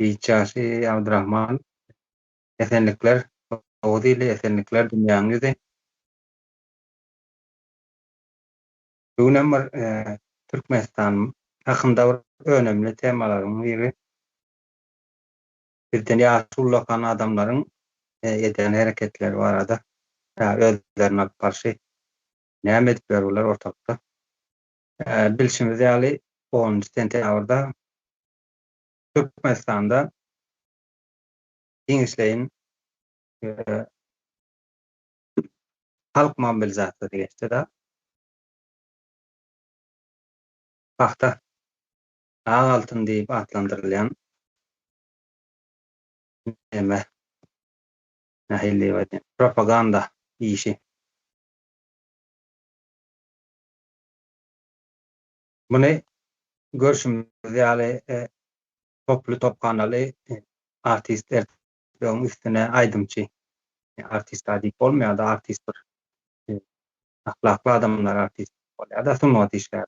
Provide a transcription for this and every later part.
Giç ýaşy Abdyrahman. Esenlikler Oguz ili, esenlikler dünýäň ýüzi. Bu günem bir Türkmenistan hakynda bir önemli temalaryň biri. Bizden ýaşy ullakan adamlaryň edýän hereketleri barada özlerini alyp barşy. Näme edip ýör bular ortalykda? Bilşimiz ýaly, onunjy sentýabrda Türkmenistanda giňişleýin halk mobilizasiýasy geçdi-de. Pagta, ak altyn diýip atlandyrylýan neme, nähili diýip aýdaýyn, propaganda işi. Muny görşümiz ýaly toply tophanaly artist ertekiň üstüne aýdymçy. Artist-a diýip bolmaýar-da, artist bir ahlakly adamlar artist bolýar-da, sungat işgäri.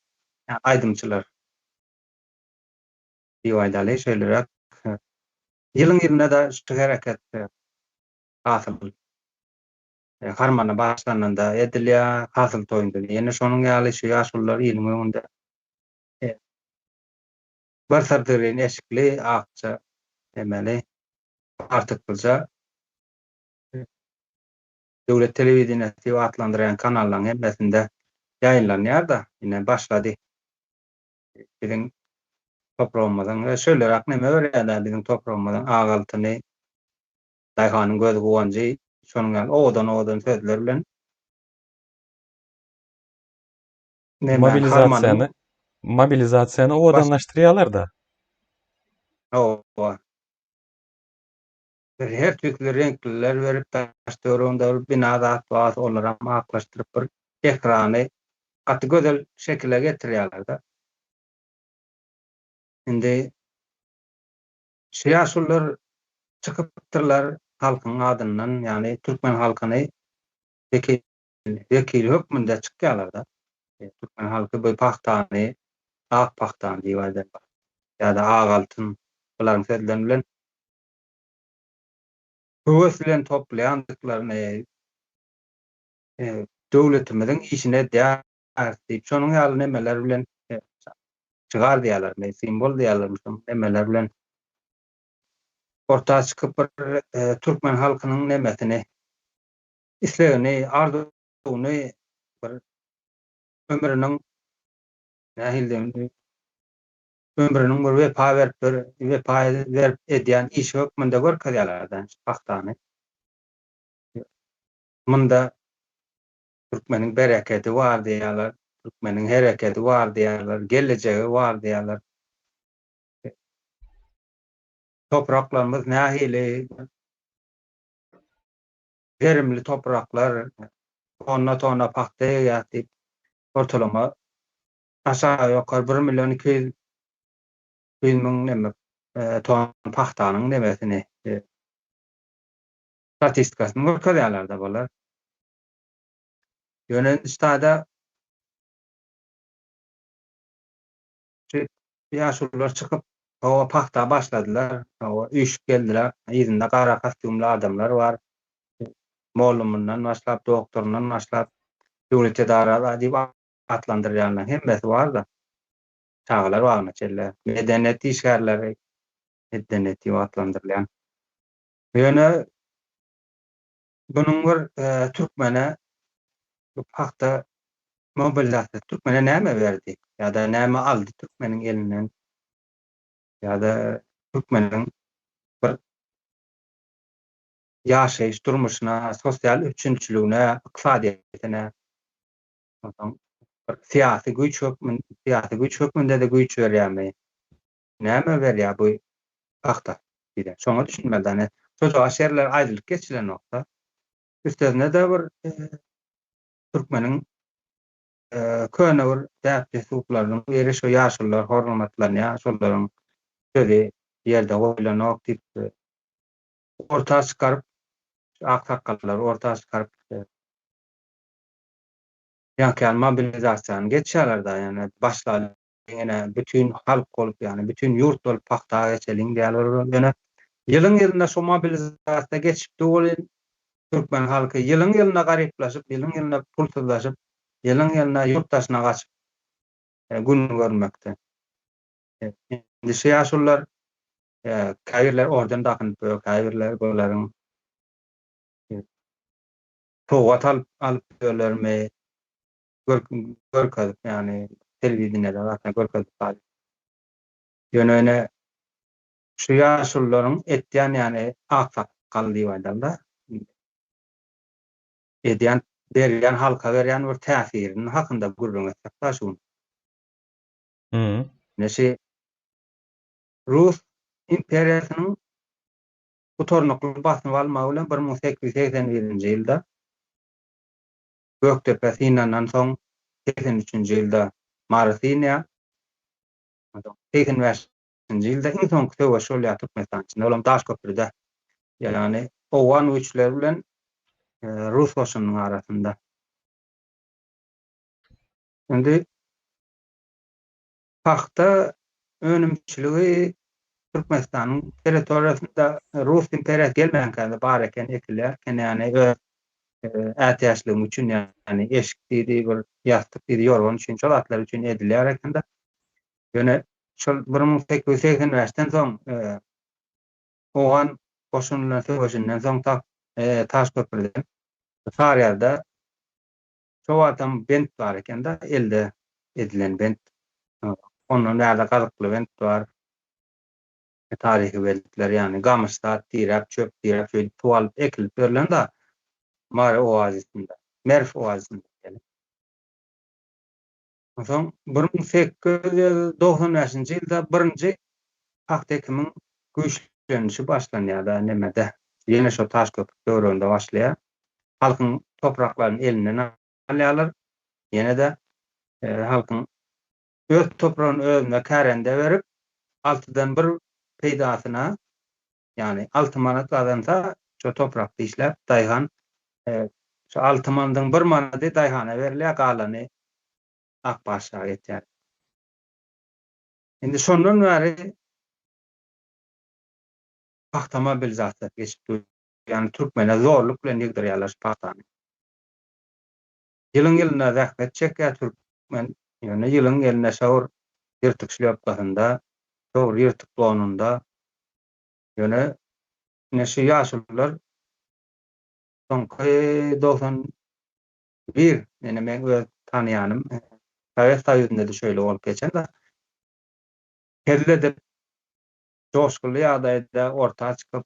Aýdymçylar diýip aýdaly, şeýleräk. Ýylyň ýylyna-da şu hereket hasyl harmana başlananda edilýär, hasyl toýunda ýene şonuň ýaly şu ýaşulular iliň öňünde bir syrdyrin eşikli, akja emeli, artyklyja döwlet telewideniýesi diýip atlandyrýan kanallaryň hemmesinde ýaýynlanýar-da, ine başlady. Biziň topragymyzyň we şeýleräk neme berýär-dä, biziň topragymyzyň ak altyny, daýhanyň göz guwanjy, şonuň ýaly owadan-owadan sözler bilen Mobilizasiýany mobilizasiýany owadanlaşdyrýarlar-da. Hawa. Bir her tüýsli reňkliler berip, daş-töwereginde bir bina zat bar, olaram aklaşdyryp bir ekrany gaty gözel şekile getirýärler-de. Indi şu ýaşulular çykypdyrlar halkyň adyndan, ýagny türkmen halkyny wekili hökmünde çykýarlar-da. Türkmen halky bu pagtany, ak pagtany diýip aýdar ýa-da ak altyn bularyň sözleri bilen höwes bilen toplaýandyklaryny, döwletimiziň işini edýäris diýip, şonuň ýaly nemeler bilen şygar diýýärlermi, simwol diýýärlermi, şonuň nemeler bilen orta çykyp bir türkmen halkynyň nemesini, islegini, arzuwyny bir ömrüniň nähili diýeyim, ömrüniň bir wepa berip bir wepa berip edýän işi hökmünde görkezýärler şu pagtany. Munda türkmeniň berekedi bar diýýärler, türkmeniň herekedi bar diýýärler, gelejegi bar diýýärler. Topraklarymyz nähili gerimli topraklar, tonna-tonna pagta egýär diýip, ortalama aşagy-ýokary bir million 200 müň neme ton pagtanyň nemesini statistikasyny görkezýärler-de bular. Ýöne indi ştada şu ýaşulular çykyp, hawa pagta başladylar, hawa üýşüp geldiler. Yzynda gara kostýumly adamlar bar. Mollumyndan başlap, doktoryndan başlap, döwlet edara diýip atlandyrýanlaryň hemmesi bar-da. Çagalar bagyna çenli, medeniýet işgärleri, medeniýet diýip atlandyrylýan. Ýöne bunuň bir türkmene bu pagta mobilizasiýasy türkmene näme berdi ýa-da näme aldy türkmeniň elinden ýa-da türkmeniň bir ýaşaýyş durmuşyna, sosial üpjünçiligine, ykdysadyýetine onsoň bir syýasy güýç hökmünde syýasy güýç hökmünde-de güýç berýärmi? Näme berýär bu pagta bize? Şoňa düşünmeli däne. Şojagaz şerler aýdylyp geçilenokda. Üstesine-de bir türkmeniň köne bir däp-dessurlarynyň biri şu ýaşulular hormatlanýar, şolaryň sözi ýerde goýlanok diýip orta çykaryp, şu aksakgallary orta çykaryp ýaňky ýaly mobilizasiýany geçýärler-de, ýöne başlaly. Ýene bütin halk bolup, ýagny bütin ýurt bolup pagta geçeliň diýýärler. Ýöne ýylyň-ýylyna şu mobilizasiýa geçip dur welin, türkmen halky ýylyň-ýylyna garyplaşyp, ýylyň-ýylyna pulsuzlaşyp, ýylyň-ýylyna ýurt daşyna gaçyp gün görmekde. Indi şu ýaşulular käbirleri orden dakynyp ýör, käbirleri bularyň sowgat alyp alyp ýörlermi görkezip, ýagny telewideniýede zatdan görkezip bar. Ýöne ine şu ýaşulularyň etýän ýagny aksakgal diýip aýdaly-da, edýän berýän halka berýän bir täsirini hakynda gürrüň etsek-de şu gün. Ine şu Rus imperiýasynyň gutarnykly basyp almagy bilen 1881-nji ýylda Gökdepe synandan soň segsen üçünji ýylda Mary synýar. Onsoň segsen bäşinji ýylda iň soňky söweş bolýar Türkmenistan içinde, olam Daşköprüde. Ýagny owgan güýçleri bilen rus goşunynyň arasynda. Indi pagta önümçiligi Türkmenistanyň territoriýasynda Rus imperiýasy gelmänkä-de bar eken, ekilýär eken, ýagny öz ätiýaçlygyň üçin, ýagny eşik diýdi, bir ýassyk diýdi, ýorgan üçin, şol zatlar üçin edilýär eken-de. Ýöne şol 1885-den soň owgan goşuny bilen söweşinden soň Taşköprüden Saryýazda Şo wagtam bent bar eken-de, elde edilen bent. Ondan bärde gazykly bent bar. Taryhy bentler, ýagny gamyş zat diräp, çöp diräp, şeýdip suw alyp ekilip berlen-de Mary oazisinde, Merw oazisinde diýeli. Onsoň 1895-nji ýylda birinji pagta ekimiň güýçlenişi başlanýar-da nemede, ýene şo Taşköprük töwereginde başlaýar. Halkyň topraklaryny elinden alýarlar. Ýene-de halkyň öz topragyny özüne kärende berip, altydan bir peýdasyna, ýagny alty manat gazansa, şo toprakda işläp, daýhan şo alty manadyň bir manady daýhana berilýär, galany ak patyşa geçýär. Indi şondan bäri pagta mobilizasiýasy geçip dur. Ýagny türkmene zorluk bilen ýygdyrýarlar şu pagtany. Ýylyň ýylyna zähmet çekýär türkmen, ýöne ýylyň ýylyna şo bir ýyrtyk şlýopkasynda, şo bir ýyrtyk donunda. Ýöne ine şu ýaşulular soňky 91 ine meň öz tanaýanym Sowet Soýuzynda-da şeýle bolup geçen-de. Hezil edip, joşgunly ýagdaýda orta çykyp,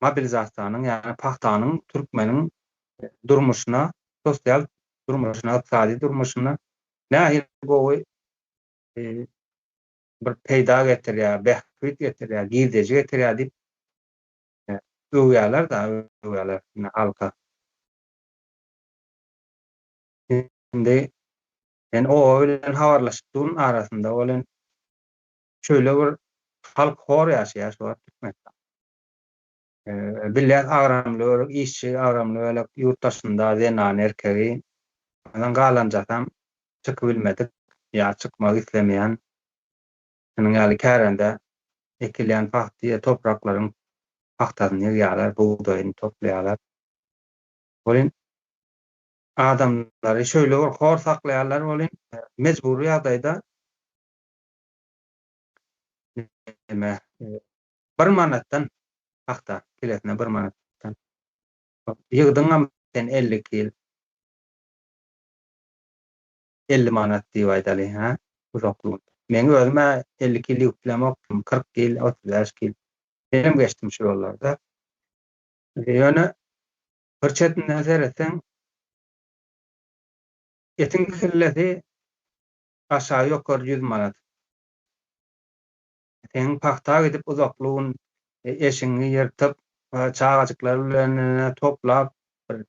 mobilizasiýanyň, ýagny pagtanyň türkmeniň durmuşyna, sosial durmuşyna, ykdysady durmuşyna nähili gowy bir peýda getirýär, bähbit getirýär, girdeji getirýär diýip öwýärler-de, öwýärler indi halka. Indi men oba bilen habarlaşyp durun arasynda welin şeýle bir halk hor ýaşaýar şu wagt Türkmenistan. Bilýäs agramly bölek işçi, agramly bölek ýurt daşynda zenan erkegi. Ondan galanjasam çykybilmedik ýa çykmak islemeýän şunuň ýaly kärende ekilýän pagta topraklaryň pagtasyny ýygýarlar, bugdaýyny toplaýarlar. Welin adamlary şeýle bir hor saklaýarlar welin mejbury ýagdaýda neme bir manatdan pagta kilesine bir manatdan ýygdyňam sen 50 kil 50 manat diýip aýdaly hä uzakly meň özüm-ä 50 kil ýygyp bilemokdym 40 kil 35 kil menem geçdim şu ýollarda ýöne bir çetinden seretseň etiň kellesi aşagy ýokary ýüz manat. Seň pagta gidip uzakly gün eşigiňi ýyrtyp, çagajyklar bilen toplap bir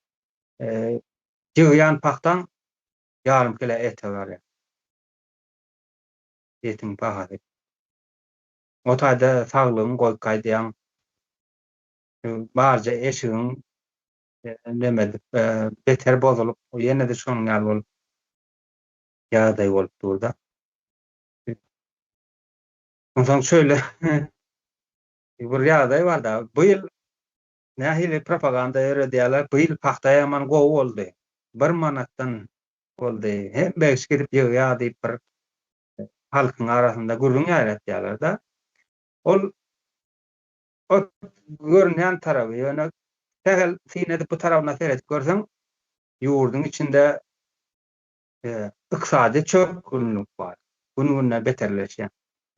ýygýan pagtaň ýarym kile ete barýar. Etiň bahasy. O taýda saglygyňy goýup gaýdýaň. Barja eşigiň neme edip, beter bozulyp, ýene-de şonuň ýaly bolup. ýagdaý bolup dur-da. Onsoň şeýle bir ýagdaý bar-da, bu ýyl nähili propaganda ýöredýärler, bu ýyl pagta ýaman gowy boldy, bir manatdan boldy, hemme kişi gidip ýygýar diýip bir halkyň arasynda gürrüň ýaýratýarlar-da. Ol ot görünýän tarapy, ýöne sähel syn edip bu tarabyna seredip görseň, ýurduň içinde ykdysady çökgünlik bar. Gün-günden beterleşýär.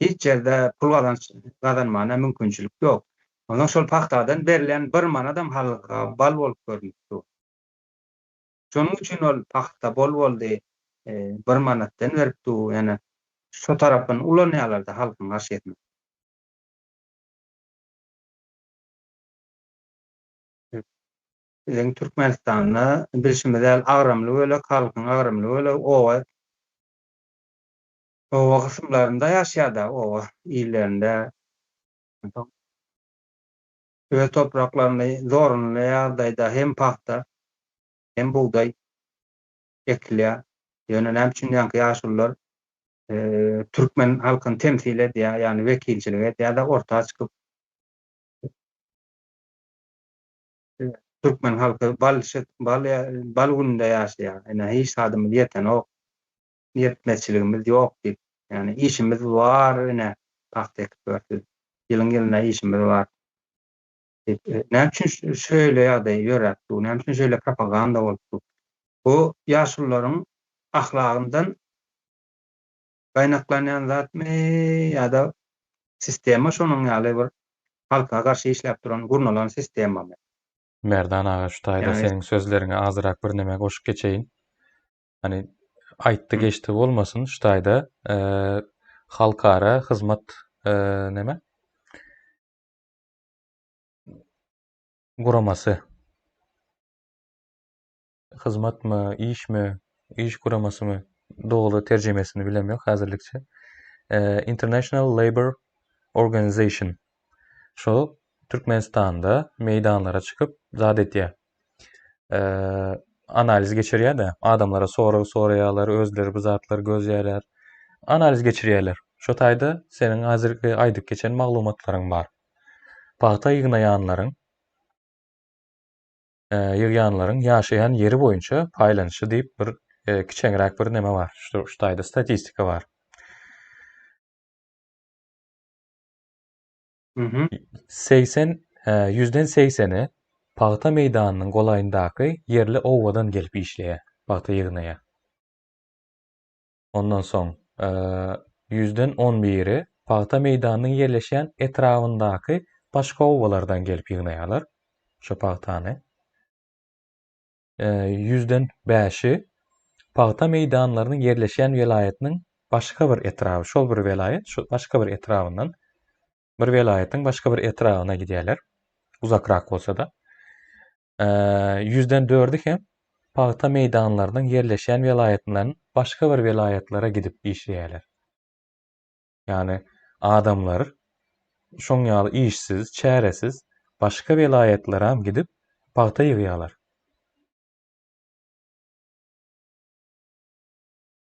Hiç ýerde pul gazanç gazanmana mümkinçilik ýok. Onsoň şol pagtadan berilýän bir manadam halka bal bolup görnüp dur. Şonuň üçin ol pagta bol boldy, bir manatdan berip dur. Ýöne şo tarapyny ulanýarlar-da halkyň garşysyna. Biziň Türkmenistanda bilşimiz ýaly agramly bölek halkyň agramly bölegi oba oba gysymlarynda ýaşaýar-da, oba illerinde. Onsoň öz topraklaryny zorunly ýagdaýda hem pagta, hem bugdaý ekilýär. Ýöne näme üçin ýaňky ýaşulular türkmen halkyny temsil edýär, ýagny wekilçilik edýär-de orta çykyp Türkmen halky bal bal bal gününde ýaşaýar. Ine hiç zadymyz ýetenok. Ýetmezçiligimiz ýok diýip. Ýagny işimiz bar ine pagta ekip ýörüs. Ýylyň ýylyna işimiz bar. Diýip, näme üçin şeýle ýagdaý ýöräp dur? Näme üçin şeýle propaganda bolup dur? Bu ýaşulularyň ahlagyndan gaýnaklanýan zatmy ýa-da sistema şonuň ýaly bir halka garşy işläp duran gurnalan sistemamy? Merdan aga şu taýda seniň sözleriňe azyrak birneme goşup geçeýin. Hani aýtdy geçdi bolmasyn şu taýda halkara hyzmat neme? Guramasy. Hyzmatmy, işmi, iş guramasymy doly terjimesini bilemok häzirlikçe. International Labour Organization şol Türkmenistanda meýdanlara çykyp zat etýär. Analiz geçirýär-de, adamlara sorag soraýarlar, özleri bu zatlary gözýärler. Analiz geçirýärler. Şo taýda seniň häzirki aýdyp geçen maglumatlaryň bar. Pagta ýygnaýanlaryň ýygýanlaryň ýaşaýan ýeri boýunça paýlanyşy diýip bir kiçeňräk bir neme bar. Şu, şu taýda statistika bar. Mhm. 80 ýüzden 80-i pagta meýdanynyň golaýyndaky ýerli obadan gelip işleýär, pagta ýygnaýar. Ondan soň ýüzden on biri pagta meýdanynyň ýerleşýän etrabyndaky başga obalardan gelip ýygnaýarlar şo pagtany. Ýüzden bäşi pagta meýdanlarynyň ýerleşýän welaýatynyň başga bir etraby, şol bir welaýat, şu başga bir etrabyndan bir welaýatyň başga bir etrabyna gidýärler. Uzakrak bolsa-da. Ýüzden dördi hem pagta meýdanlarynyň ýerleşýän welaýatyndan başga bir welaýatlara gidip işleýärler. Ýagny adamlar şoň ýaly işsiz, çäresiz başga welaýatlaram gidip pagta ýygýarlar.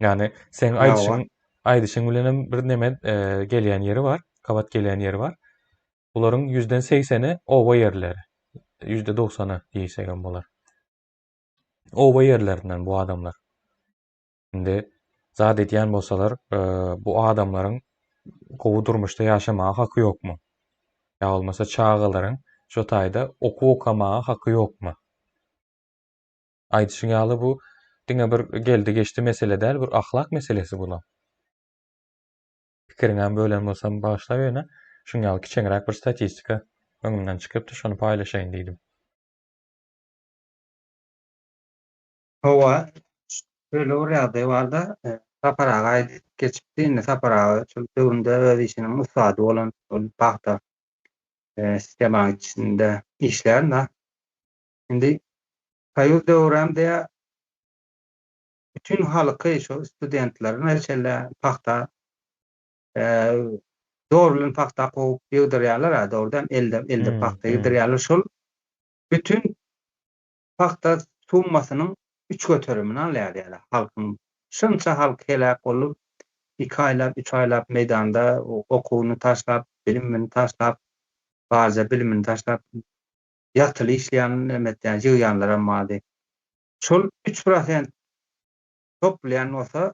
Ýagny seň aýdyşyň aýdyşyň bilenem bir neme gelýän ýeri bar, gabat gelýän ýeri bar. Bularyň ýüzden segseni oba ýerleri. Ýüzde dogsany diýsegem bolar. Oba ýerlerinden bu adamlar. Indi zat edýän bolsalar, e, bu adamlaryň gowy durmuşda ýaşamaga haky ýokmy? Ýa bolmasa çagalaryň şo taýda okuw okamaga haky ýokmy? Aýdyşyň ýaly bu diňe bir geldi-geçdi mesele däl, bir ahlak meselesi bulam. Pikiriňem bölen bolsam bagyşla ýöne şuň ýaly kiçeňräk bir statistika öňümden çykypdy şony paýlaşaýyn diýdim. Hawa, şeýle bir ýagdaý barda, Sapar aga aýdyp geçipdi, indi Sapar aga şol döwründe öz işiniň ussady bolan ol pagta sistemanyň içinde işlän-de. Indi Soýuz döwrem diýýär, Bütin halky şo studentlerine çenli pagta zor bilen pagta kowup ýygdyrýarlar-a, dogrudan elde elde pagta ýygdyrýarlar. Şol bütin pagta summasynyň üç göterimini alýar diýýärler halkyň. Şunça halk heläk bolup, iki aýlap, üç aýlap meýdanda okuwyny taşlap, bilimini taşlap, barja bilimini taşlap, ýatyly işleýän, neme etýän, ýygýanlaram bardy. Şol 3% toplaýan bolsa,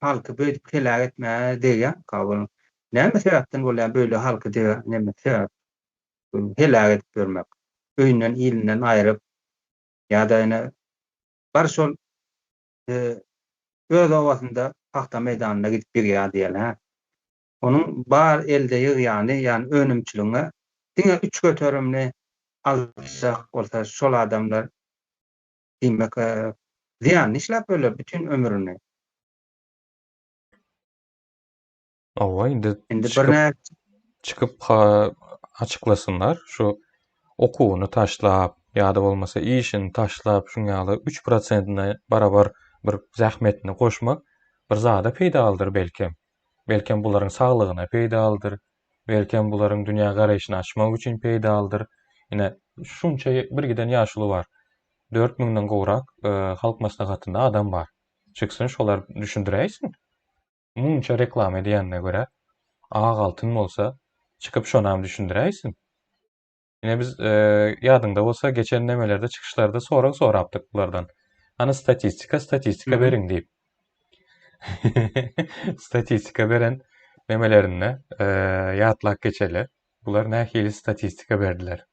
halky beýdip heläk etmäge degýärmika bul? Näme sebäpden bolýar beýle halky neme sebäp heläk edip ýörmek? Öýünden, ilinden aýryp ýa-da ýene bar şol öz obasynda pagta meýdanynda gidip ýygýar diýeli hä. Onuň bar elde ýygýany ýagny önümçiligiňe diňe üç göterimini aljak bolsa şol adamlar diýmek zyýanly işläp öler bütin ömrüni. Hawa indi Indi çykyp birnäçe çykyp ha açyklasynlar şu okuwyny taşlap ýa-da bolmasa işini taşlap şuň ýaly üç prosentine barabar bir zähmetini goşmak bir zada peýdalydyr belkem. Belkem bularyň saglygyna peýdalydyr. Belkem bularyň dünýä garaýşyny açmak üçin peýdalydyr. Ine, şunça bir giden ýaşuly bar. 4000-den gowrak Halk Maslahatynda adam bar. Çyksyn şolar düşündiräýsin. Munça reklama edýänine görä, ak altyn bolsa, çykyp şonam düşündiräýsin. Ine biz ýadyňda bolsa geçen nemelerde çykyşlarda sorag sorapdyk bulardan. Hany statistika, statistika beriň diýip. Statistika beren nemelerinde ýatlap geçeli. Bular nähili statistika berdiler?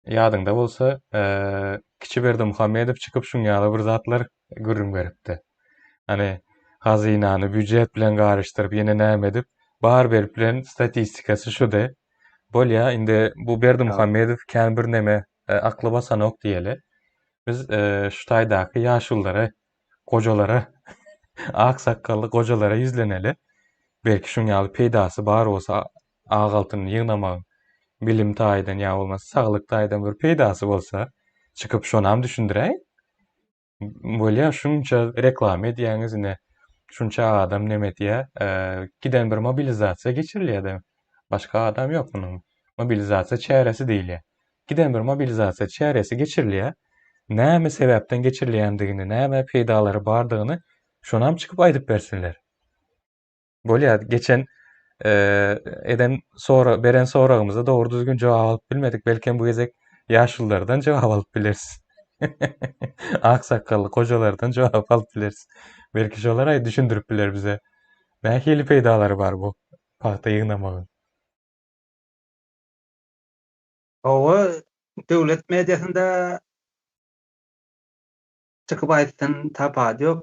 Ýadyňda bolsa, kiçi Berdimuhamedow çykyp şuň ýaly bir zatlar gürrüň beripdi. Hany hazynany býujet bilen garyşdyryp ýene näme edip, bar berip bilen statistikasy şudy. Bolýa, indi bu Berdimuhamedow kän bir neme akly basanok diýeli. Biz şu taýdaky ýaşululara, gojalara, ak sakgally gojalara ýüzleneli. Belki şuň ýaly peýdasy bar bolsa ak altyny ýygnamagyň bilim taýdan ýa bolmasa saglyk taýdan bir peýdasy bolsa, çykyp şonam düşündiräý. Bolýa şunça reklama edýäňiz ine şunça adam neme edýä giden bir mobilizasiýa geçirilýär-de başga adam ýok munuň mobilizasiýa çäresi diýilýär. Giden bir mobilizasiýa çäresi geçirilýär. Näme sebäpden geçirilýändigini, näme peýdalary bardygyny şonam çykyp aýdyp bersinler. Bolýar, geçen eden sora beren soragymyza dogry düzgün jogap alyp bilmedik. Belkem bu gezek ýaşululardan jogap alyp bileris. Ak sakgally gojalardan jogap alyp bileris. Belki şolar aý düşündirip biler bize. Nähili peýdalary bar bu pagta ýygnamagyň? Hawa, döwlet mediasynda Çykyp aýtsyn tapady ýok.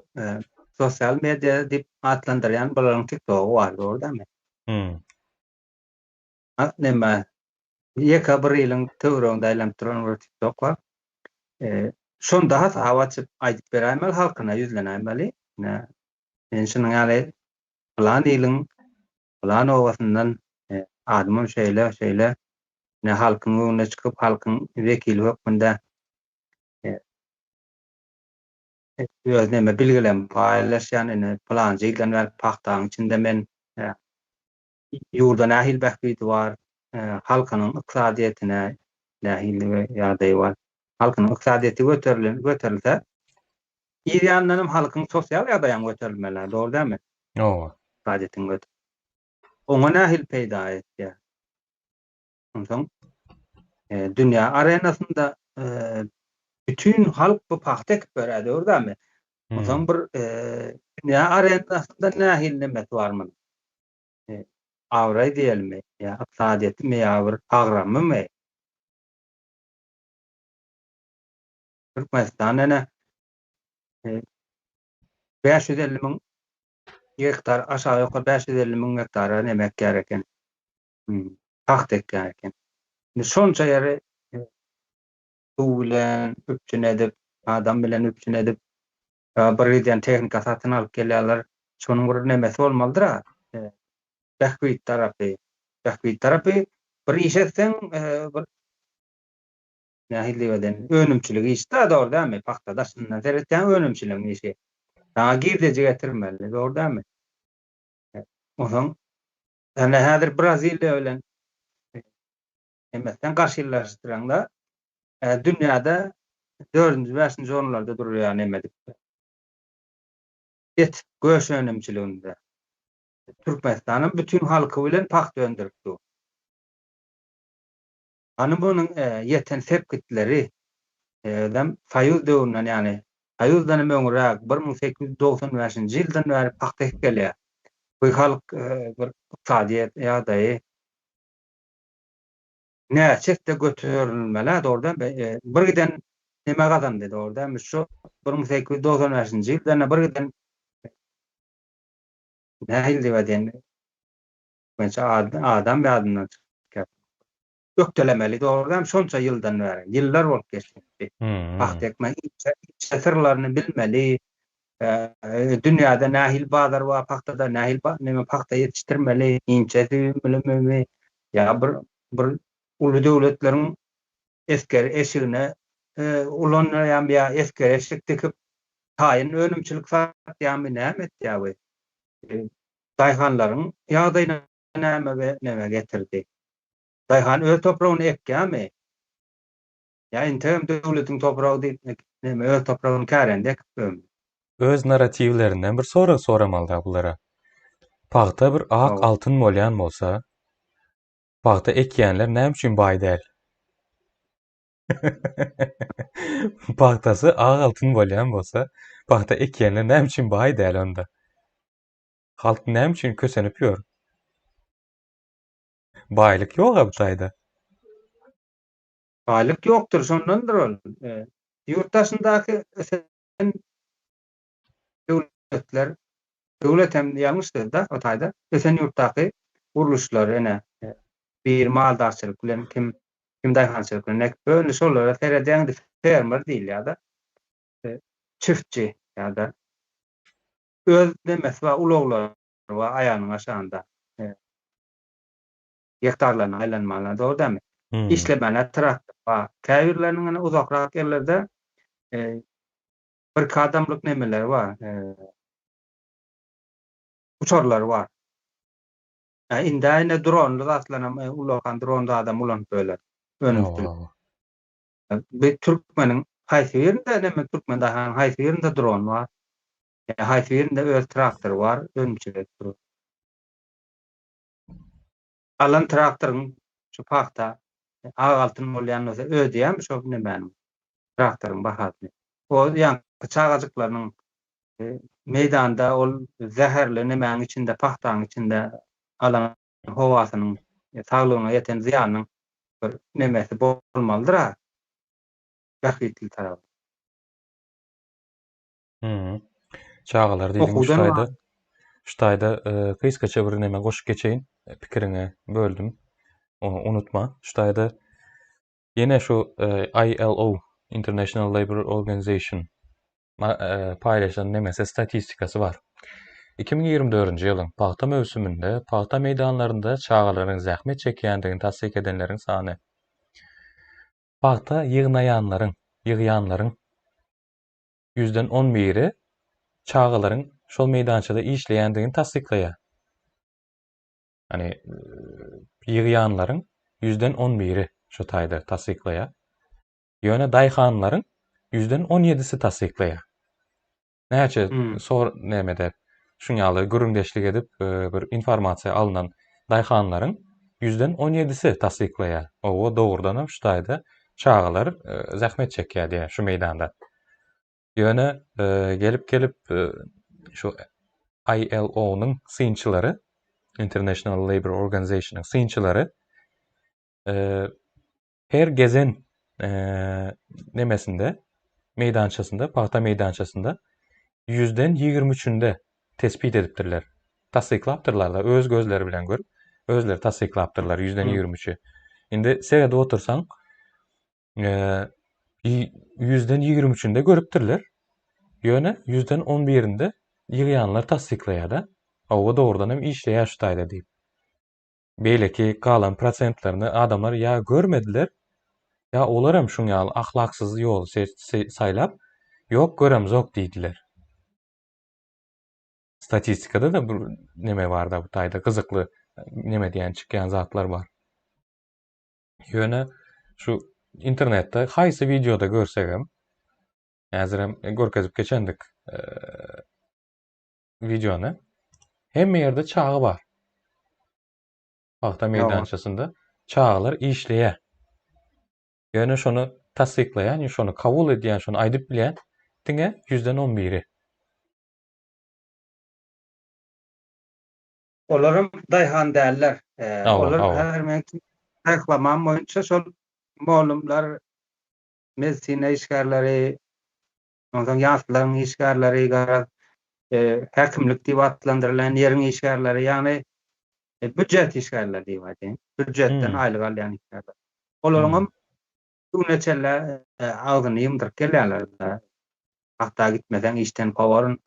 Sosial media diýip atlandyrýan bularyň tiktogy bar dogry dälmi? Hmm. A neme ýeke bir ýylyň töwereginde aýlanyp duran bir tiktok bar. Şonda hasap açyp aýdyp beräýmeli halkyna ýüzlenäýmeli. Ine men şunuň ýaly pylan ýylyň pylan obasyndan adymam şeýle şeýle ine halkyň öňüne çykyp halkyň wekili hökmünde Öz neme bilgilem paýlaşýan ine pylança ýyldan bäri pagtaň içinde men ýurda nähili bähbidi bar, halkynyň ykdysadyýetine nähili ýagdaýy bar. Halkynyň ykdysadyýeti göterilen göterilse, yz ýanyndan hem halkyň sosial ýagdaýam göterilmeli, dogry dälmi? Hawa. Ykdysadyýetiň göter. Oňa nähili peýda etýär? Onsoň dünýä arenasynda bütin halk bu pagta ekip berýär, dogry dälmi? Onsoň bir dünýä arenasynda nähili nemesi bar munuň? Abraý diýelimi ýa ykdysadyýetimi ýa bir agramymy? Türkmenistan ene 550 müň gektar, aşagy-ýokary 550 müň gektara neme ekýär eken. Pagta ekýän eken. Indi şonça ýeri suw bilen üpjün edip, adam bilen üpjün edip, bir gidýän tehnika satyn alyp gelýärler. Şonuň bir nemesi bolmalydyr-a. Bähbit tarapy. Bähbit tarapy bir iş etseň, bir nähili diýip eden, önümçilik işi-dä, dogry dälmi? Pagta daşyndan seretseň önümçiligiň işi. Saňa girdeji getirmeli, dogry dälmi? Onsoň Ýöne häzir Braziliýa bilen hemmesinden garşylaşdyraňda dünýäde. Dördünji, bäşinji orunlarda durýar neme edip. Et, göş önümçiliginde. Türkmenistanam bütin halky bilen pagta öndürip dur. Hany munuň ýeten sepgitleri, özem Soýuz döwründen, ýagny Soýuzdan hem öňräk, 1895-nji ýyldan bäri pagta ekip gelýär. Bu halk bir ykdysadyýet ýagdaýy näçe esse göterilmeli-ä, dogry dälmi? Bir giden neme gazandy, dogry dälmi? Şu 1895-nji ýyldan bir giden nähili diýip aýdaýyn, Türkmençe adam ýadymdan çykýar. Ökdelemeli dogry dälmi şonça ýyldan bäri. Ýyllar bolup geçdi. Pagta ekmek inçe inçe syrlaryny bilmeli. Dünýäde nähili bazar bar pagtada nähili neme pagta ýetişdirmeli inçe süýümlimi ýa bir bir uly döwletleriň esger eşigine ulanýarmy ýa esger eşik dikip taýyn önümçilik satýarmy näme etýär bu? Daýhanlaryň ýagdaýyna näme we neme getirdi? Daýhan öz topragyny ekýärmi? Ýa integem döwletiň topragy diýip neme öz topragyny kärende ekip ýörmi? Öz narratiwlerinden bir sorag soramalyda bulara. Pagta bir ak altyn bolýan bolsa, pagta ekýänler näme üçin baý däl? Pagtasy ak altyn bolýan bolsa, pagta ekýänler näme üçin baý däl onda? Halk näme üçin kösenip ýör? Baýlyk ýog-a bu taýda. Baýlyk ýokdur, şondandyr ol. Ýurt daşyndaky ösen döwletler, döwlet hem ýalňyş söz-de o taýda, ösen ýurtdaky gurluşlar ene, biri maldarçylyk bilen, kim kim daýhançylyk bilen ekip, indi şolara seredýäň-de fermer diýilýär-de, çiftçi ýa-da Öz nemesi bar, ulaglary bar aýagynyň aşagynda. Gektarlaryny aýlanmagyna, dogry dälmi? Işlemäne traktor bar. Käbirleriniň ine uzakrak ýerlerde birki adamlyk nemeleri bar, uçarlary bar. Indi ine dronly zatlaram, ullakan dron zadam ulanyp böler önümçilik. Bir türkmeniň haýsy birinde neme türkmen daýhanyň haýsy birinde dron bar? Ýa haýsy birinde öz traktory bar, önümçilik edip dur. Alan traktoryň şu pagta ak altyn bolýan bolsa ödeýärmi şo nemäniň traktoryň bahasyny? O ýaňky çagajyklarynyň meýdanda ol zäherli nemäniň içinde pagtanyň içinde alan howasynyň saglygyna ýeten zyýanynyň bir nemesi bolmalydyr-a, bähbitli tarapy. Hmm. Çagalar diýdiň şu taýda. Şu taýda e, gysgaça bir neme goşup geçeýin. E, pikiriňe böldüm. Ony unutma. Şu taýda ýene şu e, ILO International Labour Organization paýlaşan nemesi statistikasy bar. 2024-nji ýylyň pagta möwsüminde pagta meýdanlarynda çagalaryň zähmet çekýändigini tassyk edenleriň sany. Pagta ýygnaýanlaryň, ýygýanlaryň ýüzden on biri çagalaryň şol meýdançada işleýändigini tassyklaýar. Ýagny ýygýanlaryň ýüzden on biri şu taýda tassyklaýar. Ýöne daýhanlaryň ýüzden on ýedisi tassyklaýar. Näçe hmm. sor nämede şuň ýaly gürrüňdeşlik edip e, bir informasiýa alnan daýhanlaryň ýüzden on ýedisi tassyklaýar. Owa dogrudan hem şu taýda çagalar e, zähmet çekýär diýýär şu meýdanda. Ýöne e, gelip gelip şu ILO-nyň synçylary International Labor Organization-yň synçylary Her gezen nemesinde, meýdançasynda, pagta meýdançasynda ýüzden 23-ünde tespit edipdirler. Tassyklapdyrlar-da, öz gözleri bilen görüp, özleri tassyklapdyrlar ýüzden 23-i. Indi seredip otursaň, ýüzden 23-ünde görüpdirler. Ýöne ýüzden 11-inde ýygýanlar tassyklaýar-da. Hawa, dogrudan hem işleýär şu taýda diýip. Beýleki galan prosentlerini adamlar ýa görmediler, ýa olar hem şuň ýaly ahlaksyz ýoly saýlap, ýok göremzok diýdiler. Statistikada-da bir neme bar-da bu taýda gyzykly neme diýen çykýan zatlar bar. Ýöne şu internetde haýsy wideoda görsegem. Häzirem görkezip geçendik wideony. Hemme ýerde çaga bar. Pagta meýdançasynda çagalar işleýär. Ýöne şony tassyklaýan, şony kabul edýän, şony aýdyp bilýän diňe ýüzden on biri. Olaram daýhan däller. Olar häzir meň çaklamam boýunça şol mugallymlar, medisina işgärleri, onsoň ýaşlaryň işgärleri, garaz, häkimlik diýip atlandyrylýan ýeriň işgärleri, ýagny býujet işgärleri diýip aýdaýyn, býujetden aýlyk alýan işgärler. Olaryňam şu güne çenli agzyny ýumduryp gelýärler. Pagta gitmeseň işden kowaryn,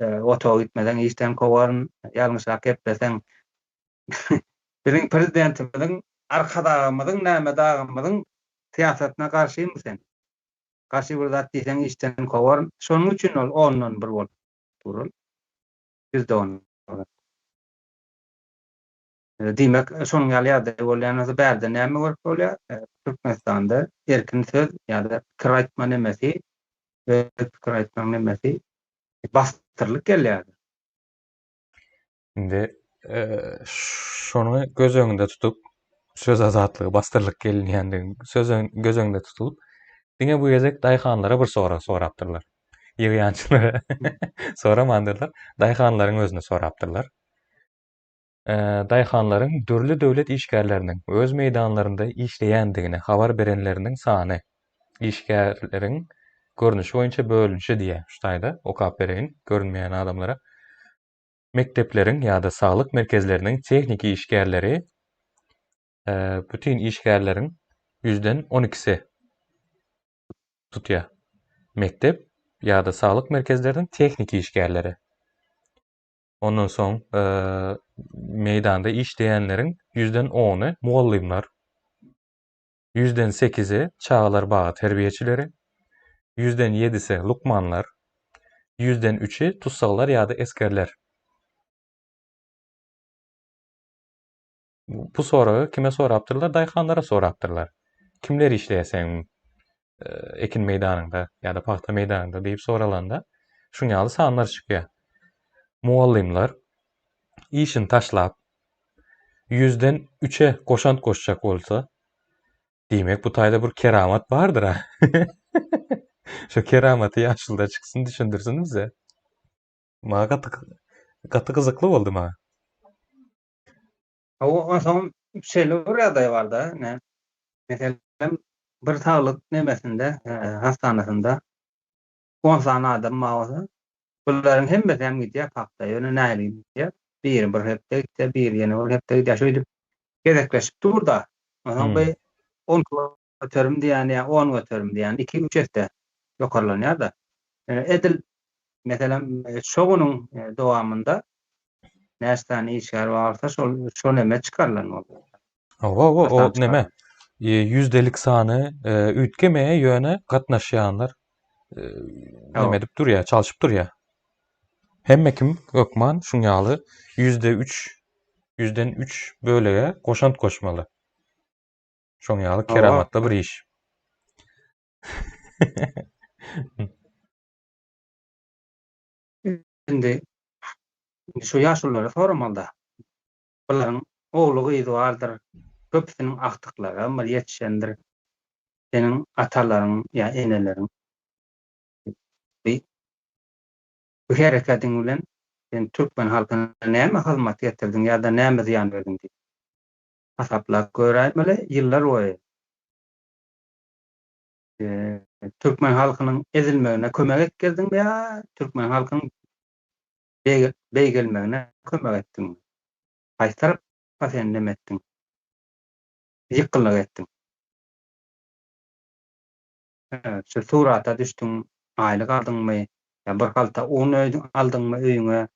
otaga gitmeseň işden kowaryn, ýalňyşrak gepleseň biziň prezidentimiziň, Arkadagymyzyň, näme dagymyzyň syýasatyna garşymy sen? Garşy bir zat diýseň işden kowaryn. Şonuň üçin ol ondan bir bolup dur ol. %10. Diýmek, şonuň ýaly ýagdaý bolýan bolsa bärde näme görüp bolýar? Türkmenistanda erkin söz ýa-da pikir aýtma nemesi, öz pikir aýtmaň nemesi basdyrylyp gelýär. Indi şony göz öňünde tutup, söz azatlygy basdyrylyp gelinýändigi söz göz öňünde tutulyp, diňe bu gezek daýhanlara bir sorag sorapdyrlar. Ýygýançylara soramandyrlar, daýhanlaryň özüne sorapdyrlar. Daýhanlaryň dürli döwlet işgärleriniň öz meýdanlarynda işleýändigini habar berenleriniň sany işgärleriň görnüşi boýunça bölünişi diýýär. Şu taýda okap bereýin görünmeýän adamlara. Mekdepleriň ýa-da saglyk merkezleriniň tehniki işgärleri bütin işgärleriň ýüzden on ikisi tutýar. Mekdep ýa-da saglyk merkezleriniň tehniki işgärleri. Ondan soň meýdanda işleýänleriň ýüzden ony mugallymlar, ýüzden sekizi çagalar bagy terbiýeçileri, ýüzden ýedisi lukmanlar, ýüzden üçi tussaglar ýa-da esgerler. Bu soragy kime sorapdyrlar? Daýhanlara sorapdyrlar. Kimler işleýär seň ekin meýdanyňda ýa-da pagta meýdanyňda diýip soralanda, şuň ýaly sanlar çykýar. Mugallymlar işini taşlap, ýüzden üçe goşant goşjak bolsa, diýmek bu taýda bir keramat bardyr-a. Şu keramaty ýaşuluda çyksyn, düşündirsin bize. Maňa gaty gaty gyzykly boldy maňa. Hawa, onsoň şeýle bir ýagdaý bar-da, ine, meselem, bir saglyk nemesinde, hassanasynda on sany adam bar bolsa, bularyň hemmesi hem gidýär pagta, ýöne nähili gidýär? Biri bir hepde gitse, biri ýene bir hepde gidýär, şeýdip gezekleşip dur-da. Onsoň bu 12% diýýän ýa 10% diýýän, iki-üç esse ýokarlanýar-da. Ýöne edil, meselem, şo günüň dowamynda näçe sany işgär bar bolsa, şol şo neme çykarylan bolýar. Hawa, hawa, o neme? Ýüzdelik sany üýtgemeýär, ýöne gatnaşýanlar neme edip durýar, çalşyp durýar. Hemme kim hökman şuň ýaly %3, ýüzden üç bölege goşant goşmaly. Şoň ýaly keramatly bir iş. Indi şu ýaşululara soramaly-da. Bularyň ogly-gyzy bardyr, köpüsiniň agtyklaram bir ýetişendir. Seniň atalaryň ýa eneleriň bi bu herekediň bilen sen türkmen halkyna näme hyzmat getirdiň ýa-da näme zyýan berdiň diýip hasaplap göräýmeli ýyllar boýy. Türkmen halkynyň ezilmegine kömek etgeldiňmi ýa türkmen halkynyň beýgelmegine kömek etdiňmi? Haýsy tarapa sen neme etdiň? Ýykgynlyk etdiň. Şu surata düşdüň, aýlyk aldyňmy? Ýa bir halta un aldyňmy öýüňe?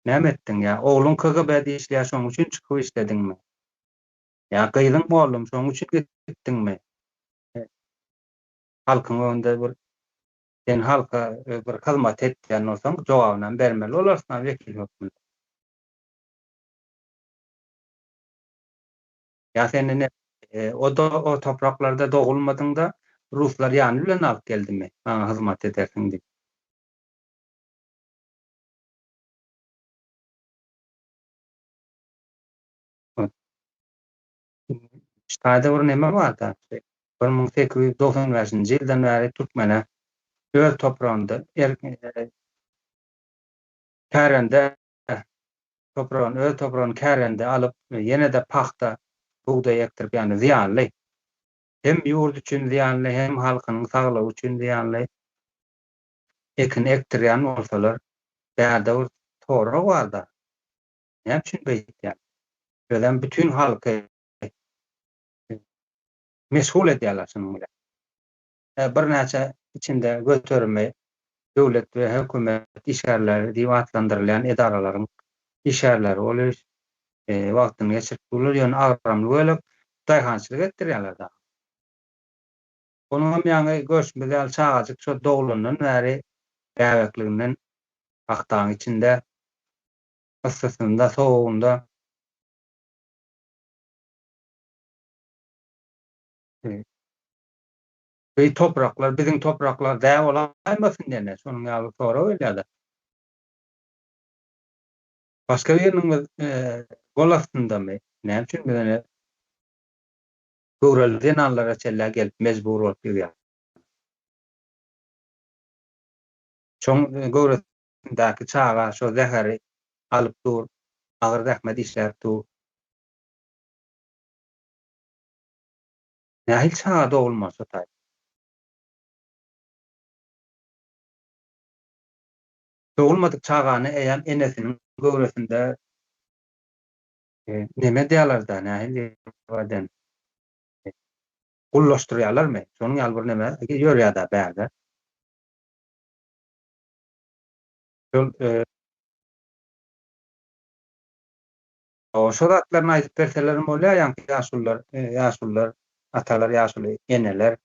Näme etdiň? Ýa ogluň KGB-de işleýär, şonuň üçin çykyp işlediňmi? Ýa gyzyň mollum, şonuň üçin gitdiňmi? Halkyň öňünde bir sen halka bir hyzmat etýän bolsaň, jogabynam bermeli bolarsyň-a wekil hökmünde. Ýa sen ine o o topraklarda dogulmadyň-da, Ruslar ýany bilen alyp geldimi, maňa hyzmat edersiň diýip. Ştaýda bir neme bar-da, 1895-nji ýyldan bäri türkmene öz topragynda kärende topragyny, öz topragyny kärende alyp, ýene-de pagta, bugdaý ekdirip, ýagny zyýanly, hem ýurt üçin zyýanly, hem halkynyň saglygy üçin zyýanly ekin ekdirýän bolsalar, bärde bir sorag bar-da, näme üçin beýtýän? Özem bütin halky meşgul edýärler şunuň bilen. Birnäçe içinde göterimi döwlet we hökümet işgärleri diýip atlandyrylýan edaralaryň işgärleri bolup wagtyny geçirip durlar. Ýöne agramly bölek daýhançylyk etdirýärler dagy. Onuňam ýaňy görşümiz ýaly çagajyk şo doglandan bäri bäbekliginden pagtaň içinde, yssysynda, sowugynda Bu topraklar biziň topraklar dä bolaýmasyn diýende, şonuň ýaly sorag gelýär-de. Başga biriniň biz gol astyndamy? Näme üçin biz ene göwreli zenanlara çenli gelip mejbur bolup ýygýar? Şoň göwresindäki çaga şo zäheri alyp dur, agyr zähmet işläp dur. Nähili çaga dogulmaly şo taýda? Dogulmadyk çagany eýýäm enesiniň göwresinde neme edýärler-dä, nähili diýip gullaşdyrýarlarmy? Şonuň ýaly bir neme ýörýär-dä bärde. Şol Şo zatlaryny aýdyp berselerem bolýar ýaňky ýaşulular, ýaşulular, atalar, ýaşuly eneler.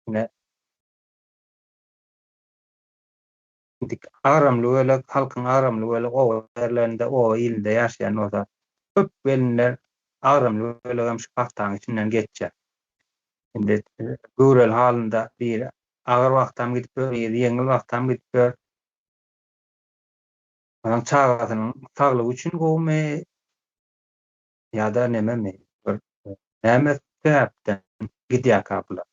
Ine. Indi agramly bölek, halkyň agramly bölek oba ýerlerinde, oba ilinde ýaşaýan bolsa, köp gelinler agramly bölegem şu pagtaň içinden geçýär. Indi göwreli halynda biri agyr wagtam gidip ýör, biri ýeňil wagtam gidip ýör. Onuň çagasynyň saglygy üçin gowumy ýa-da nememi bir näme sebäpden gidýärkä bular?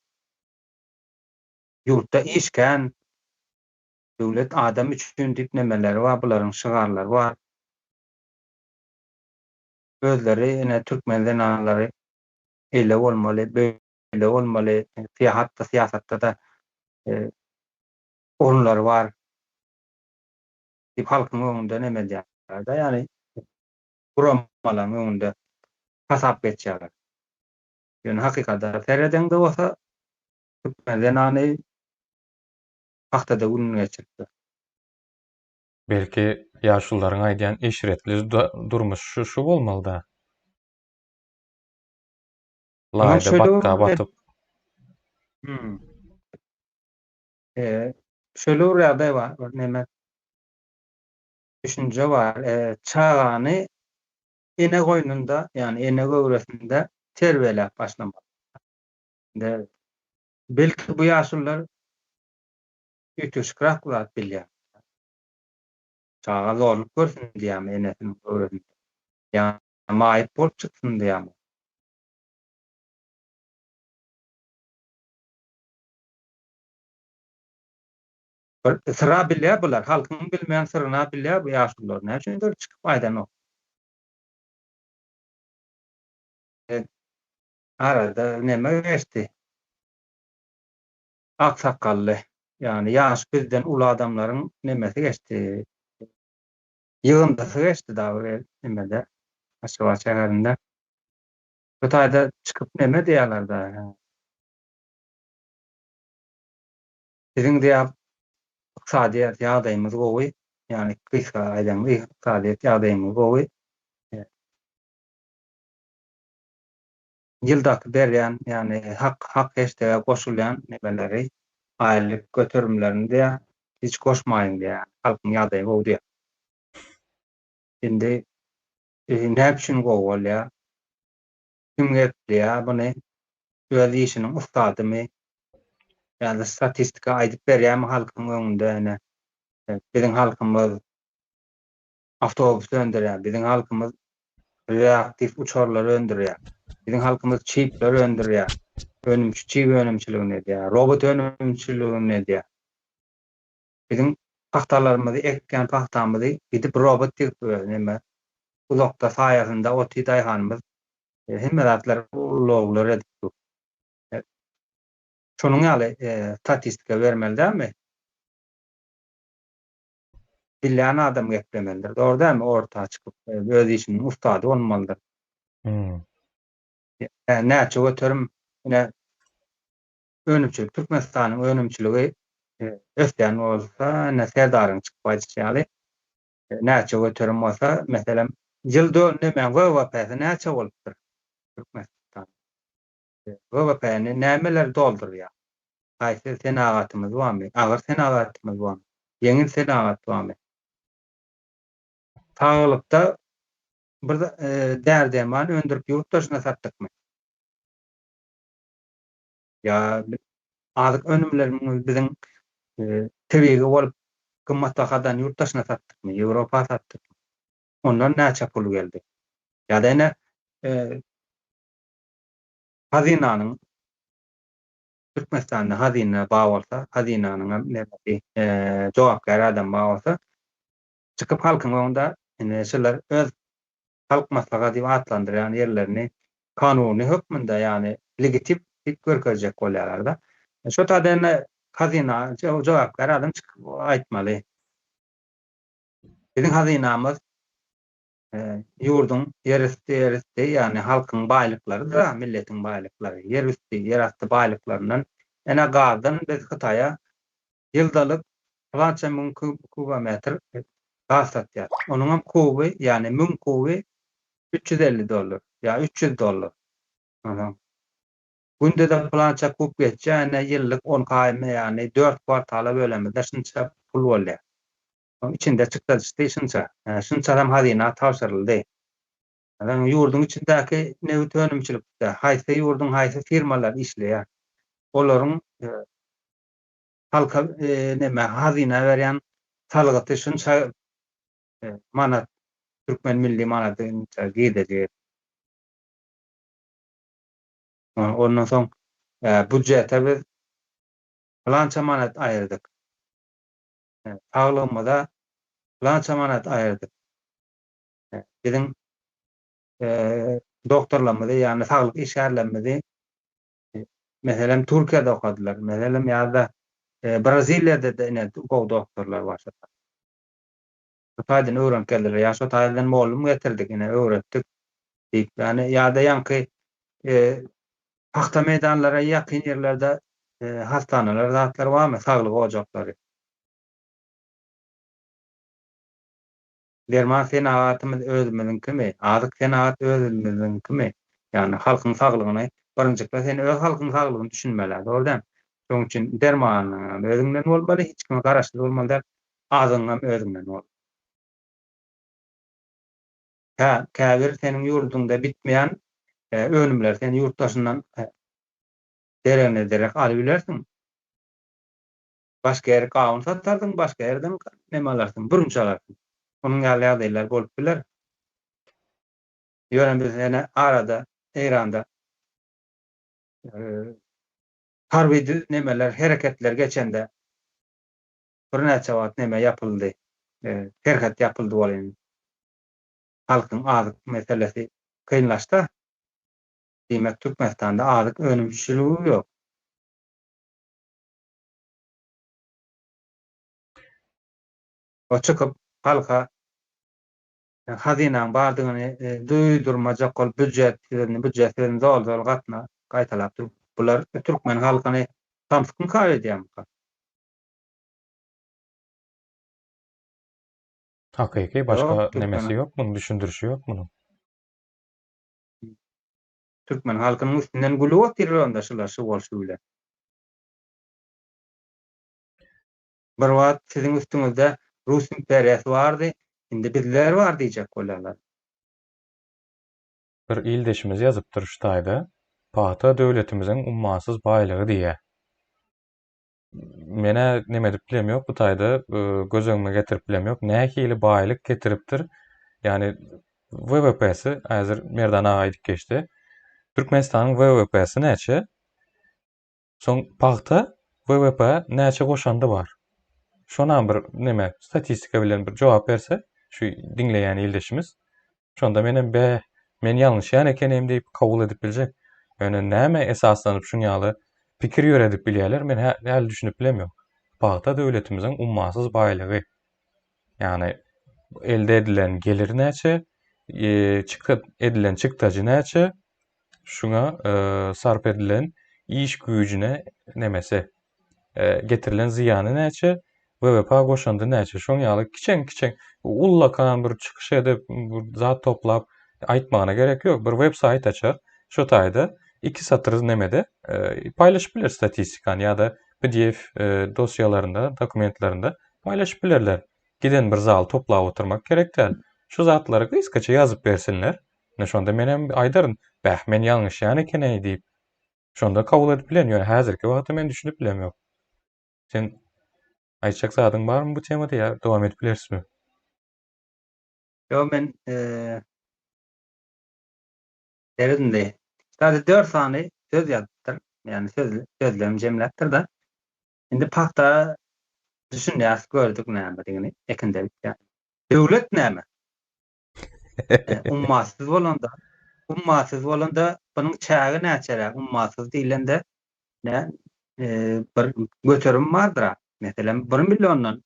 Ýurtda iş kän, döwlet adam üçin diýip nemeleri bar bularyň şygarlary bar. Özleri ine türkmen zenanlary eýle bolmaly, beýle bolmaly, hat-da syýasatda-da orunlary bar. Diýip halkyň öňünde neme edýärler-de, ýagny guramalaryň öňünde hasap geçýärler. Ýöne hakykata seredeňde bolsa türkmen zenany pagtada gününi geçiripdir. Belki ýaşulularyň aýdýan eşretli durmuşy şu bolmaly-da. Laýda batga batyp. Hmm. Şeýle bir ýagdaý bar, bir neme düşünje bar. Çagany ene goýnunda, ýagny ene göwresinde terbiýeläp başlamaly. Indi belki bu ýaşulular üýtgeşikräk bir zat bilýär. Çaga zorluk görsün diýýärmi enesiniň göwresinde? Ýa maýyp bolup çyksyn diýýärmi? Bir syra bilýär bular, halkyň bilmeýän syryna bilýär bu ýaşulular. Näme üçindir çykyp aýdanok. Arada neme geçdi? Ak sakgally, ýagny ýaşy bizden uly adamlaryň nemesi geçdi. Ýygyndysy geçdi dagy bir nemede, Aşgabat şäherinde. Bu taýda çykyp neme diýýärler dagy. Biziň diýýär ykdysadyýet ýagdaýymyz gowy, ýagny gysga aýdaňda ykdysadyýet ýagdaýymyz gowy. Ýyldaky berýän, ýagny hak hak heşdege goşulýan nemeleri, aýlyk göterimlerini diýýär, hiç goşmaýyň diýýär, halkyň ýagdaýy gowy diýýär. Indi näme üçin gowy bolýar? Kim gepleýär muny? Öz işiniň ussadymy? Ýa-da statistika aýdyp berýärmi halkyň öňünde ine biziň halkymyz awtobus öndürýär, biziň halkymyz reaktiw uçarlar öndürýär, biziň halkymyz çipler öndürýär, önümçi çip önümçiligini edýär, robot önümçiligini edýär. Biziň pagtalarymyzy ekýän pagtamyzy gidip robot ýygyp neme uzakda saýasynda oty daýhanymyz hemme zatlar ulaglar edip dur. Şonuň ýaly statistika bermeli dälmi? Bilýän adam geplemelidir. Dogry dälmi? Orta çykyp öz işiniň ussady bolmalydyr. Hmm. Näçe göterim ine önümçilik Türkmenistanyň önümçiligi ösýän bolsa, ine Serdaryň çykyp aýdyşy ýaly näçe göterim bolsa, meselem, ýyl dönmeýän WWP-si näçe bolupdyr Türkmenistan? WWP-ni nämeler doldurýar? Haýsy senagatymyz barmy? Agyr senagatymyz barmy? Ýeňil senagat barmy? Saglykda bir däri-derman öndürip ýurt daşyna satdykmy? Ýa azyk önümlerimiz biziň tebigy bolup gymmat bahadan ýurt daşyna satdykmy? Ýewropa satdykmy? Ondan näçe pul geldi? Ýa-da ine hazynanyň Türkmenistanda hazyna bar bolsa, hazynanyň hem nemesi, jogapkär adam bar bolsa, çykyp halkyň öňünde ine şular öz halk maslahaty diýip atlandyrýan ýerlerini kanuny hökmünde, ýagny legitim diýip görkezjek bolýarlar-da. Şo taýda indi hazyna jogapkär adam çykyp aýtmaly. Biziň hazynamyz ýurduň ýer üsti, ýer üsti, ýagny halkyň baýlyklary-da, milletiň baýlyklary, ýer üsti, ýer asty baýlyklaryndan, ene gazdan biz Hytaýa ýyldalyk pylança müň kubometr gaz satýas. Onuňam kuby, ýagny müň kuby 350 dollar ýa 300 dollar. Onsoň günde-de pylança kub geçýär, ine ýyllyk on iki aýmy, ýagny dört kwartala bölemizde şunça pul bolýar. Onuň içinde çykdajysy şunça. Şunçaram hazyna tabşyryldy. Meselem, ýurduň içindäki nebit önümçilikde haýsy ýurduň haýsy firmalary işleýär? Olaryň halka neme hazyna berýän salgyty şunça manat, türkmen milli manadynça girdeji. Ondan soň býujete biz pylança manat aýyrdyk. Saglygymyza pylança manat aýyrdyk. Biziň doktorlarymyzy, ýagny saglyk işgärlerimizi meselem Türkiýede okadylar, meselem ýa-da Braziliýada-da ine gowy doktorlar bar. Şo taýdan öwrenip geldiler. Ýa şo taýdan mollum getirdik, ine öwretdik diýip, ýagny ýa-da ýaňky pagta meýdanlara ýakyn ýerlerde hassanalar zatlar barmy, saglyk ojaklary? Derman senagatymyz özümiziňkimi? Azyk senagat özümiziňkimi? Ýagny halkyň saglygyny birinjikde sen öz halkyň saglygyny düşünmeli, dogry dälmi? Şonuň üçin dermanyňam özüňden bolmaly, hiç kime garaşsyz bolmaly däl. Azygyňam özüňden bolmaly. Hä, käbir seniň ýurduňda bitmeýän önümleri sen ýurt daşyndan deregine derek alybilersiň. Başga ýere gawun satarsyň, başga ýerden neme alarsyň, bürünç alarsyň. Onuň ýaly ýagdaýlar bolup biler. Ýöne biz ýene arada Eýranda harby nemeler, hereketler geçende birnäçe wagt neme ýapyldy, serhet ýapyldy welin, halkyň azyk meselesi kynlaşdy. Diýmek, Türkmenistanda azyk önümçiligi ýok. O çykyp halka hazynaň bardygyny duýdurmajak bolup býujet sözüni, býujet sözüni zol-zol gatna gaýtalap dur. Bular türkmen halkyny samsykmyka öýdýäňmika? Hakyky başga nemesi ýok munuň, düşündirişi ýok munuň. Türkmen halkynyň üstünden gülüp otyrlar onda şular şu bolşy bilen. Bir wagt siziň üstüňizde Rus imperiýasy bardy, indi bizler bar diýjek bolýarlar. Bir ildeşimiz ýazypdyr şu taýda, Pagta döwletimiziň ummasyz baýlygy diýýär. Men-ä neme edip bilemýok bu taýda, göz öňüme getirip bilemýok, nähili baýlyk getiripdir. Ýagny WWP-si, häzir Merdan aga aýdyp geçdi. Türkmenistanyň WWP-si näçe? Soň pagta WWP näçe goşandy bar? Şonam bir neme statistika bilen bir jogap berse şu diňleýän ildeşimiz. Şonda menem be men ýalňyşýan ekenim diýip kabul edip biljek. Ýöne näme esaslanyp şuň ýaly pikir ýöredip bilýärler men häli düşünip bilemok. Pagta döwletimiziň ummasyz baýlygy. Ýagny elde edilen gelir näçe, çykda edilen çykdajy näçe, şuňa sarp edilen iş güýjüne nemesi, getirilen zyýany näçe, WWP goşandy näçe, şoň ýaly kiçeň-kiçeň ullakan bir çykyş edip, bir zat toplap aýtmagyna gerek ýok. Bir web saýt açar, şo taýda iki satyr nemede paýlaşyp biler statistikany ýa-da PDF dosýalarynda, dokumentlerinde paýlaşyp bilerler. Giden bir zal toplap oturmak gerek däl. Şu zatlary gysgaça ýazyp bersinler. Ine şonda menem aýdaryn, bäh men ýalňyşýan ekeneý diýip. Şonda kabul edip bilen, ýöne häzirki wagtda men düşünip bilemok. Sen aýtjak zadyň barmy bu temada ýa dowam edip bilerismi? Ýok men seret indi. Sada 4 sany söz ýazypdyr. Ýagny söz sözlem jemläpdir-de. Indi pagta düşünýäs, gördük nämedigini, ekinde bitýär. Döwlet näme? Ummasyz bolanda, ummasyz bolanda bunuň çägi näçeräk? Ummasyz diýlende nä bir göterim bardyr-a. Meselem, bir milliondan,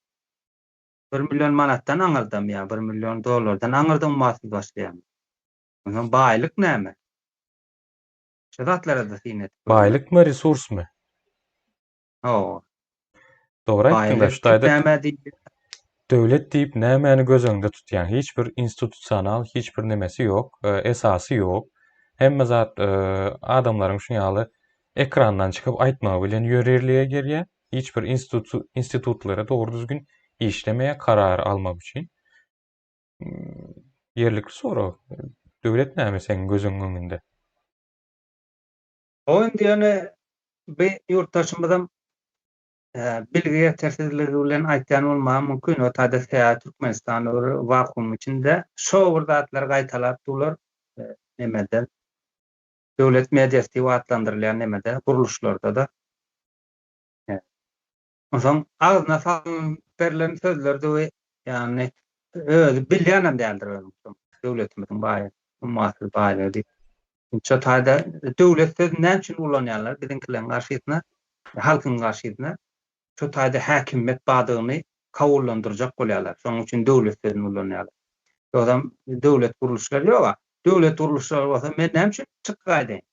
bir million manatdan aňyrdamy ýa bir million dollardan aňyrda ummasyz başlaýarmy? Onsoň baýlyk näme? Şu zatlara-da syn edip görmek. Baýlykmy, resursmy? Hawa. Dogry aýtdyň-da, Baýlyk şu diýip taýda nämä diýilýär? döwlet diýip nämäni göz öňünde tutýaň? Hiç bir institusional hiç bir nemesi ýok, esasy ýok. Hemme zat adamlaryň şuň ýaly ekrandan çykyp aýtmagy bilen ýörürlige girýär. Hiç bir institutlary dogry düzgün işlemeýär karar almak üçin. Ýerlikli sorag. Döwlet näme seň gözüň öňünde? O indi ýöne bi ýurtdaşymyzam bilgi ýetersizligi bilen aýtýan bolmagy mümkin. O taýda sebäbi Türkmenistan bir wakuum içinde şo bir zatlary gaýtalap durlar nemede döwlet mediasy diýip atlandyrylýan nemede gurluşlarda-da. Onsoň agzyna salnyp berlen sözlerdigi, ýagny özi bilýänem däldir özüniň döwletimiziň baý, ummasyz baýlygy diýip. Şo taýda döwlet sözüni näme üçin ulanýarlar biziňkileriň garşysyna, halkyň garşysyna? Şo taýda häkimiýet bardygyny kabullandyrjak bolýarlar. Şonuň üçin döwlet sözüni ulanýarlar. Ýogsam döwlet gurluşlary ýog-a. Döwlet gurluşlary bolsa men näme üçin çykyp gaýdaýyn?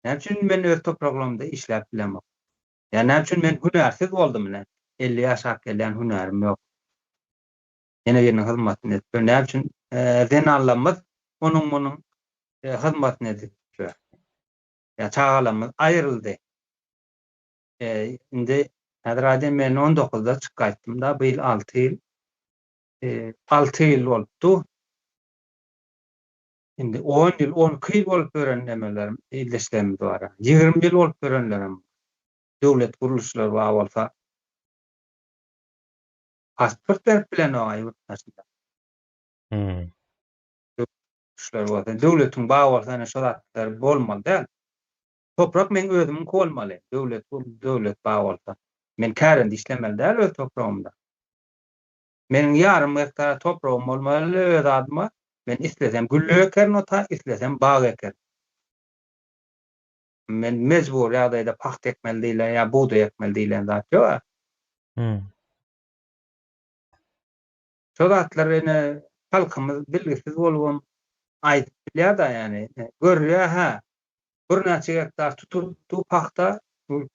Näme üçin men öz topraglarymda işläp bilemok? Ýa näme üçin men hünärsiz boldum ine? 50 ýaşap gelýän hünärim ýok. Ýene biriniň hyzmatyny edip ýör. Näme üçin zenanlarymyz onuň munuň hyzmatyny edip ýör? Ýa çagalarymyz aýryldy. Indi häzir aýdaýyn men 19-da çykyp gaýtdym-da, bu ýyl 6 ýyl. 6 ýyl bolupdy. Indi on ýyl, on iki ýyl bolup ýören nemelerim, ildeşlerimiz bar. 20 ýyl bolup ýörenlerem bar. Döwlet gurluşlary bar bolsa, pasport berip bilenok-a ýurt daşynda. Hmm. Gurluşlary bolsa, döwletiň bar bolsa, ine şo zatlar bolmaly däl. Toprak meň özümiňki bolmaly, döwlet, döwlet bar bolsa. Men kärende işlemeli däl öz topragymda. Meniň ýarym gektar topragym bolmaly öz adyma. Men islesem gülle ekerin ota, islesem bag ekerin. Men mejbur ýagdaýda pagta ekmeli diýlen ýa bugdaý ekmeli diýlen zat ýok-a. Hmm. Şo zatlar ine halkymyz bilgisiz bolubam aýdyp bilýär-de ýagny görýär hä birnäçe gektar tutup pagta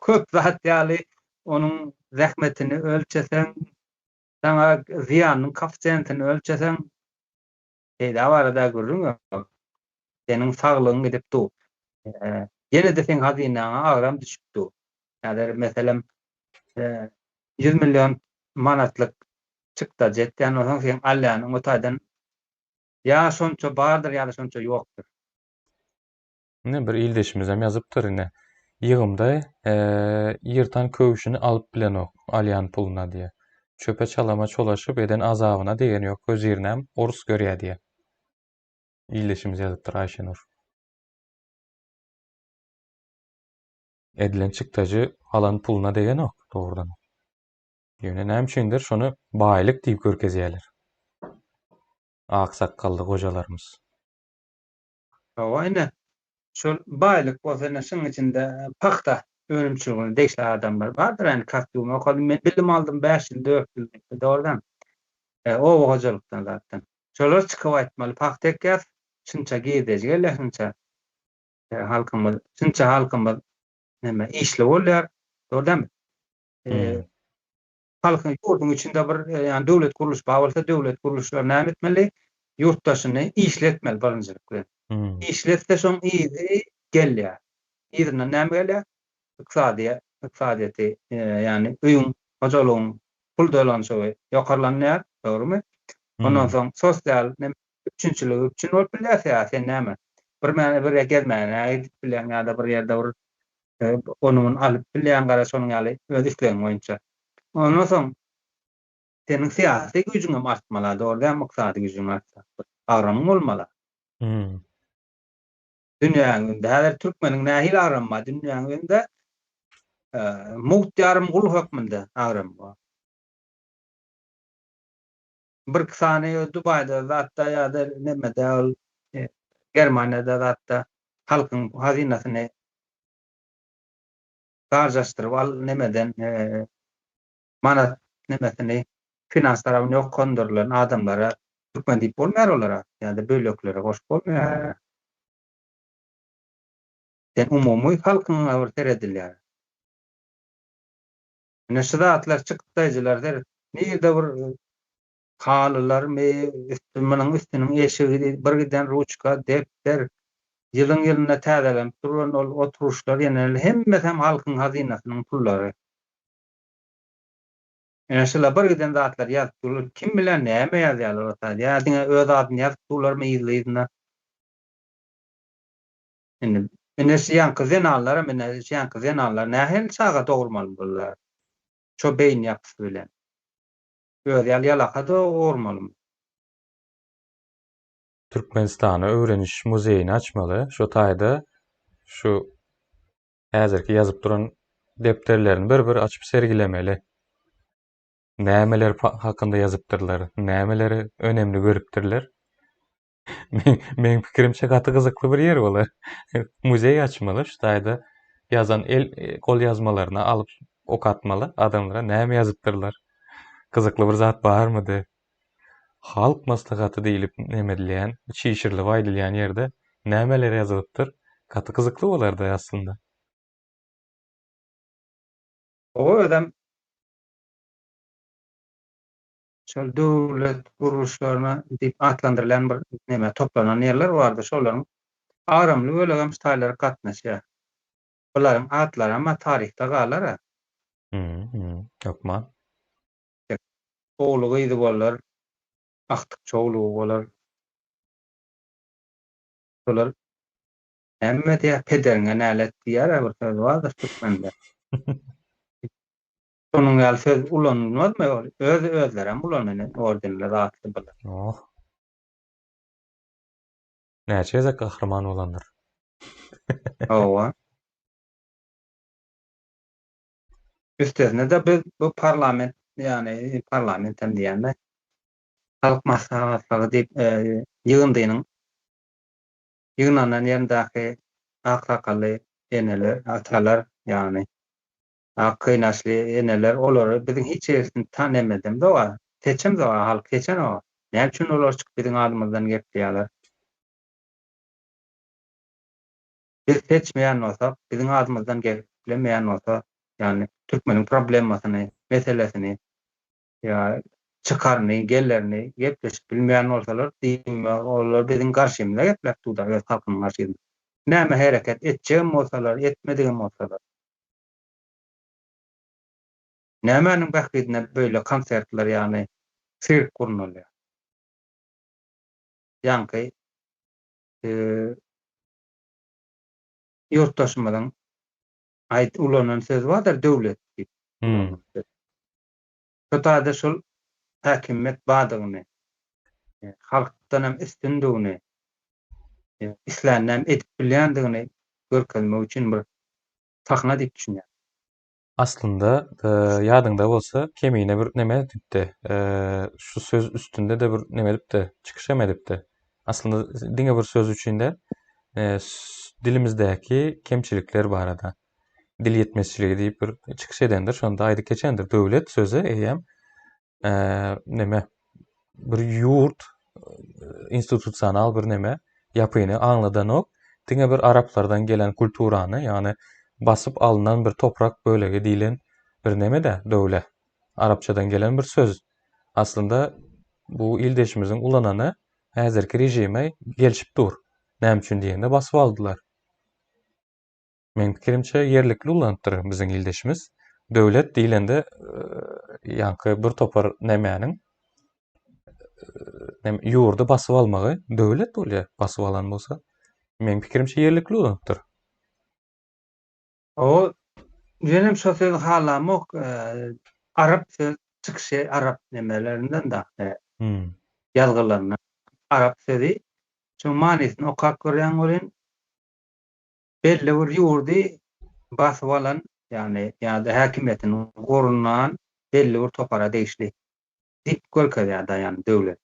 köp zat ýaly onuň zähmetini ölçeseň Saňa zyýanynyň koeffisiýentini ölçeseň, peýda barada gürrüň ýok. Seniň saglygyň gidip dur. Ýene-de seň hazynaňa agram düşüp dur. Häzir, meselem, 100 million manatlyk çykdajy etýän bolsaň, seň alýanyň o taýdan ýa şonça bardyr, ýa-da şonça ýokdur. Ine bir ildeşimizem ýazypdyr ine. Ýygymda ýyrtan köwşüni alyp bilenok, alýan puluna diýýär. Çöpe-çalama çolaşyp eden azabyna degeni ýok, hözirinäm orus görýär diýýär. Ildeşimiz ýazypdyr Aýşenur. Edilen çykdajy alan puluna degenok, dogrudanam. Ýöne näme üçindir şony baýlyk diýip görkezýärler. Ak sakgally gojalarymyz. Hawa ine, şol baýlyk bolsa ine şuň içinde pagta önümçiligine degişli adamlar bardyr, ýani kostýum okadym men bilim aldym 5 ýyl 4 ýyl diýip dogrudan oba hojalykdan zatdan. Şolar çykyp aýtmaly pagta ekýäs, şunça girdeji gelýär şunça halkymyz, şunça halkymyz näme işli bolýar, dogry dälmi? Halkyň ýurduň içinde bir ýani döwlet gurluş bar bolsa döwlet gurluşlary näme etmeli? Ýurtdaşyny işli etmeli birinjilik bilen. Işli etse şoň yzy gelýär. Yzyndan näme gelýär? Ykdysady ykdysadyýeti ýani öýüň hojalygyň pul dolanyşygy ýokarlanýar, dogrymy? Ondan soň sosial üpjünçiligi üpjün bolup bilýär ýa sen näme? Bir mäne bir ýere gezmäne gidip bilýäň ýa-da bir ýerde bir ony muny alyp bilýäň gara şonuň ýaly öz islegiň boýunça. Ondan soň seniň syýasy güýjüň hem artmaly, dogry dälmi? Ykdysady güýjüň artsa, bir agramyň bolmaly. Dünýäň ýüzünde häzir türkmeniň nähili agramy bar? Dünýäň ýüzünde mugt ýarym gul hökmünde agramy bar. Birki sany Dubaýda zatda ýa-da nemede ol Germaniýada zatda halkyň hazynasyny garjaşdyryp al nemeden manat nemesini finans tarapyny ýokandyrylan adamlara türkmen diýip bolmaýar olara ýa-da böleklere goşup bolmaýar. Sen umumy halkyňa bir seredilýär. Ine şu zatlar çykdaýjylar seret nirde bir halylarmy üstü munuň üstüniň eşigi bir giden ruçka depder ýylyň ýylynda täzelenip duran ol oturyşlar ýene hemmesem halkyň hazynasynyň pullary. Ine şular bir giden zatlar ýazyp durlar kim bilen näme ýazýarlar o taýda ýa diňe öz adyny ýazyp durlarmy yzly yzyna. Indi ine şu ýaňky zenanlaram ine şu ýaňky zenanlar nähili çaga dogurmaly bular? Şo beýni ýapysy bilen. Özi ýaly ýalaka dogurmalymy? Türkmenistana öwreniş muzeýini açmaly. Şo taýda şu häzirki ýazyp duran depderlerini bir-bir açyp sergilemeli. Nämeler hakynda ýazypdyrlar, nämeleri önemli görüpdirler. Meň pikirimçe gaty gyzykly bir ýer bolar. Muzeý açmaly, şu taýda ýazan el gol ýazmalaryny alyp okatmaly adamlara näme ýazypdyrlar. Gyzykly bir zat barmydy? Halk maslahaty diýlip neme edilýän, çişirilip aýdylýan ýerde nämeler ýazylypdyr? Gaty gyzykly bolardy aslynda. Gowy özem Şol döwlet gurluşlaryna diýip atlandyrylýan bir neme toplanan ýerler bardy. Şolaryň agramly bölegem şu taýlara gatnaşýar. Bularyň atlaram-a taryhda galar-a. Hökman. Ogly-gyzy bolar, agtyk-çowlugy bolar. Şolar näme diýýär, pederiňe nälet diýýär-ä bir söz bardyr türkmende. Şonuň ýaly söz ulanylmazmy ol? Öz özlerem ulanany ordenli zatly bular. Oh. Näçe gezek gahryman bolandyr. Hawa. Üstesine-de biz bu parlament, ýagny parlament hem diýende Halk Maslahatlygy diýip ýygyndynyň ýygnanan ýerindäki ak sakally eneler, atalar, ýagny Ak gynaçly eneler olary biziň hiç ýerisini tanemedemzog-a, seçemzog-a, halk seçenok-a. Näme üçin olar çykyp biziň adymyzdan gepleýärler? Biz seçmeýän bolsak, biziň adymyzdan geplemeýän bolsa, ýagny türkmeniň problemasyny, meselesini ýa çykaryny, gelerini gepleşip bilmeýän bolsalar, diýmek olar biziň garşymyza gepläp dur-da, öz halkynyň garşysyna. Näme hereket etjegem bolsalar, etmedigem bolsalar. Nämäniň bähbidine beýle konsertler ýagny sirk gurnalýar? Ýaňky ýurtdaşymyzyň. Aýt ulanan söz bardyr döwlet diýip. Hmm. Şo taýda şol häkimiýet bardygyny, halkdan hem üstündigini, islänini hem edip bilýändigini görkezmek üçin bir sahna diýip düşünýän. Aslynda, ýadyňda bolsa, Kemine bir neme edipdi, şu söz üstünde-de bir neme edipdi, çykyş hem edipdi. Aslynda diňe bir söz üçin däl, dilimizdäki kemçilikler barada dil ýetmezçiligi diýip bir çykyş edendir. Şonda aýdyp geçendir. Döwlet sözi eýýäm neme bir ýurt institusional bir neme ýapyny aňladanok. Diňe bir araplardan gelen kulturany, ýagny basyp alnan bir toprak bölegi diýlen bir neme-de döwle. Arapçadan gelen bir söz. Aslynda bu ildeşimiziň ulanany häzirki režime gelşip dur. Näme üçin diýende basyp aldylar. Meň pikirimçe ýerlikli ulanypdyr biziň ildeşimiz. Döwlet diýlende ýaňky bir topar nämäniň ýurdy basyp almagy döwlet bolýar basyp alan bolsa. Meň pikirimçe ýerlikli ulanypdyr. O menem şo sözi halamok. Arap söz çykyşy arap nemelerinden da. Hmm. Ýazgylaryndan. Arap sözi. Şoň manysyny okap görýäň welin belli bir ýurdy basyp alan, ýagny ýa-da häkimiýetini gorunan belli bir topara degişli diýip görkezýär-de, ýagny döwlet.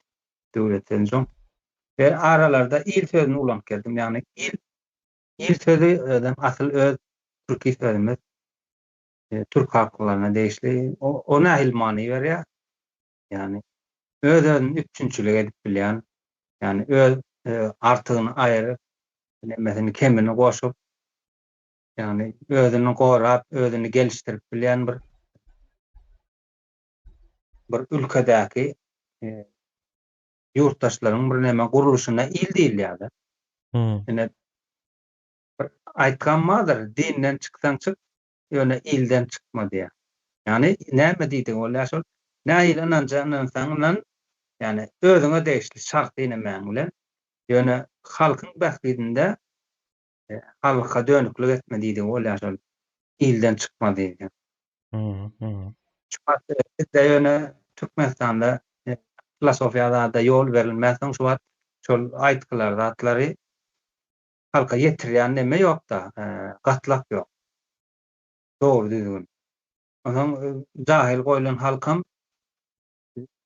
Döwlet sözüni soň we aralarda il sözüni ulanyp geldim. Ýagny il il sözi özem asyl öz türki sözümiz. Türk halklaryna degişli. O, o nähili many berýär? Ýagny öz-özüni üpjünçilik edip bilýän, ýagny öz artygyny aýyryp, nemesini kemini goşup, ýagny özüni gorap, özüni gelişdirip bilýän bir bir ülkedäki ýurtdaşlaryň bir neme gurluşyna il diýilýär-de. Hmm. Ine bir aýtgan bardyr, dinden çyksaň çyk, ýöne ilden çykma diýýär. Ýagny näme diýdigi bolýar şol, nähili ynanja ynansaň ynan, ýagny özüňe degişli şahsy nemäň bilen, ýöne halkyň bähbidinde halka dönüklik etme diýdigi bolýar şol ilden çykma diýdi. Şu wagt bizde ýöne Türkmenistanda filosofiýa zada ýol berilmänsoň şu wagt şol aýtgylar zatlary halka ýetirýän neme ýok-da, gatlak ýok. Dogry düzgün. Onsoň jahyl goýlan halkam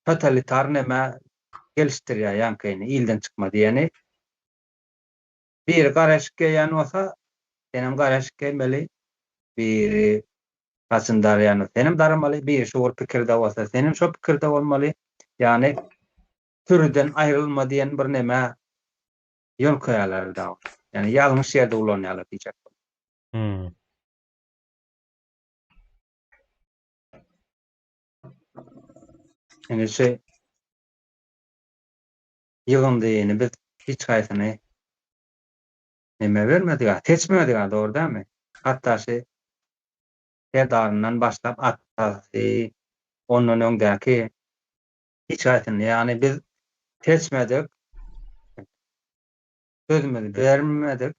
totalitar neme gelişdirýär ýaňkyny, ilden çykma diýeni. Biri gara eşik geýýän bolsa, senem gara eşik geýmeli. Biri saçyny daraýan bolsa, senem daramaly. Biri şu bir pikirde bolsa, senem şo pikirde bolmaly. Ýagny sürüden aýrylma diýen bir neme ýöňkeýärler dagy. Ýagny ýalňyş ýerde ulanýarlar diýjek boldum. Hmm. Indi şu ýygyndyny biz hiç haýsyny neme bermedik, seçmedik dogry dälmi? Hatda şu Serdaryndan başlap atasy, ondan öňdäki hiç haýsyny, ýagny biz seçmedik, sözümizi bermedik,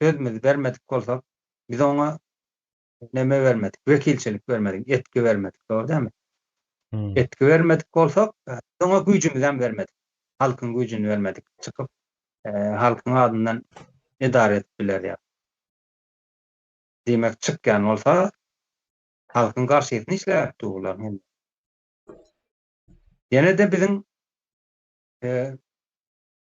sözümizi bermedik bolsak, biz oňa neme bermedik, wekilçilik bermedik, etgi bermedik, dogry dälmi? Hmm. Etgi bermedik bolsak, biz oňa güýjümizi hem bermedik, halkyň güýjüni bermedik, çykyp e, halkyň adyndan edara edip biler ýa. Diýmek, çykýan bolsa, halkyň garşysyny işläp durlar. Ýene-de biziň e,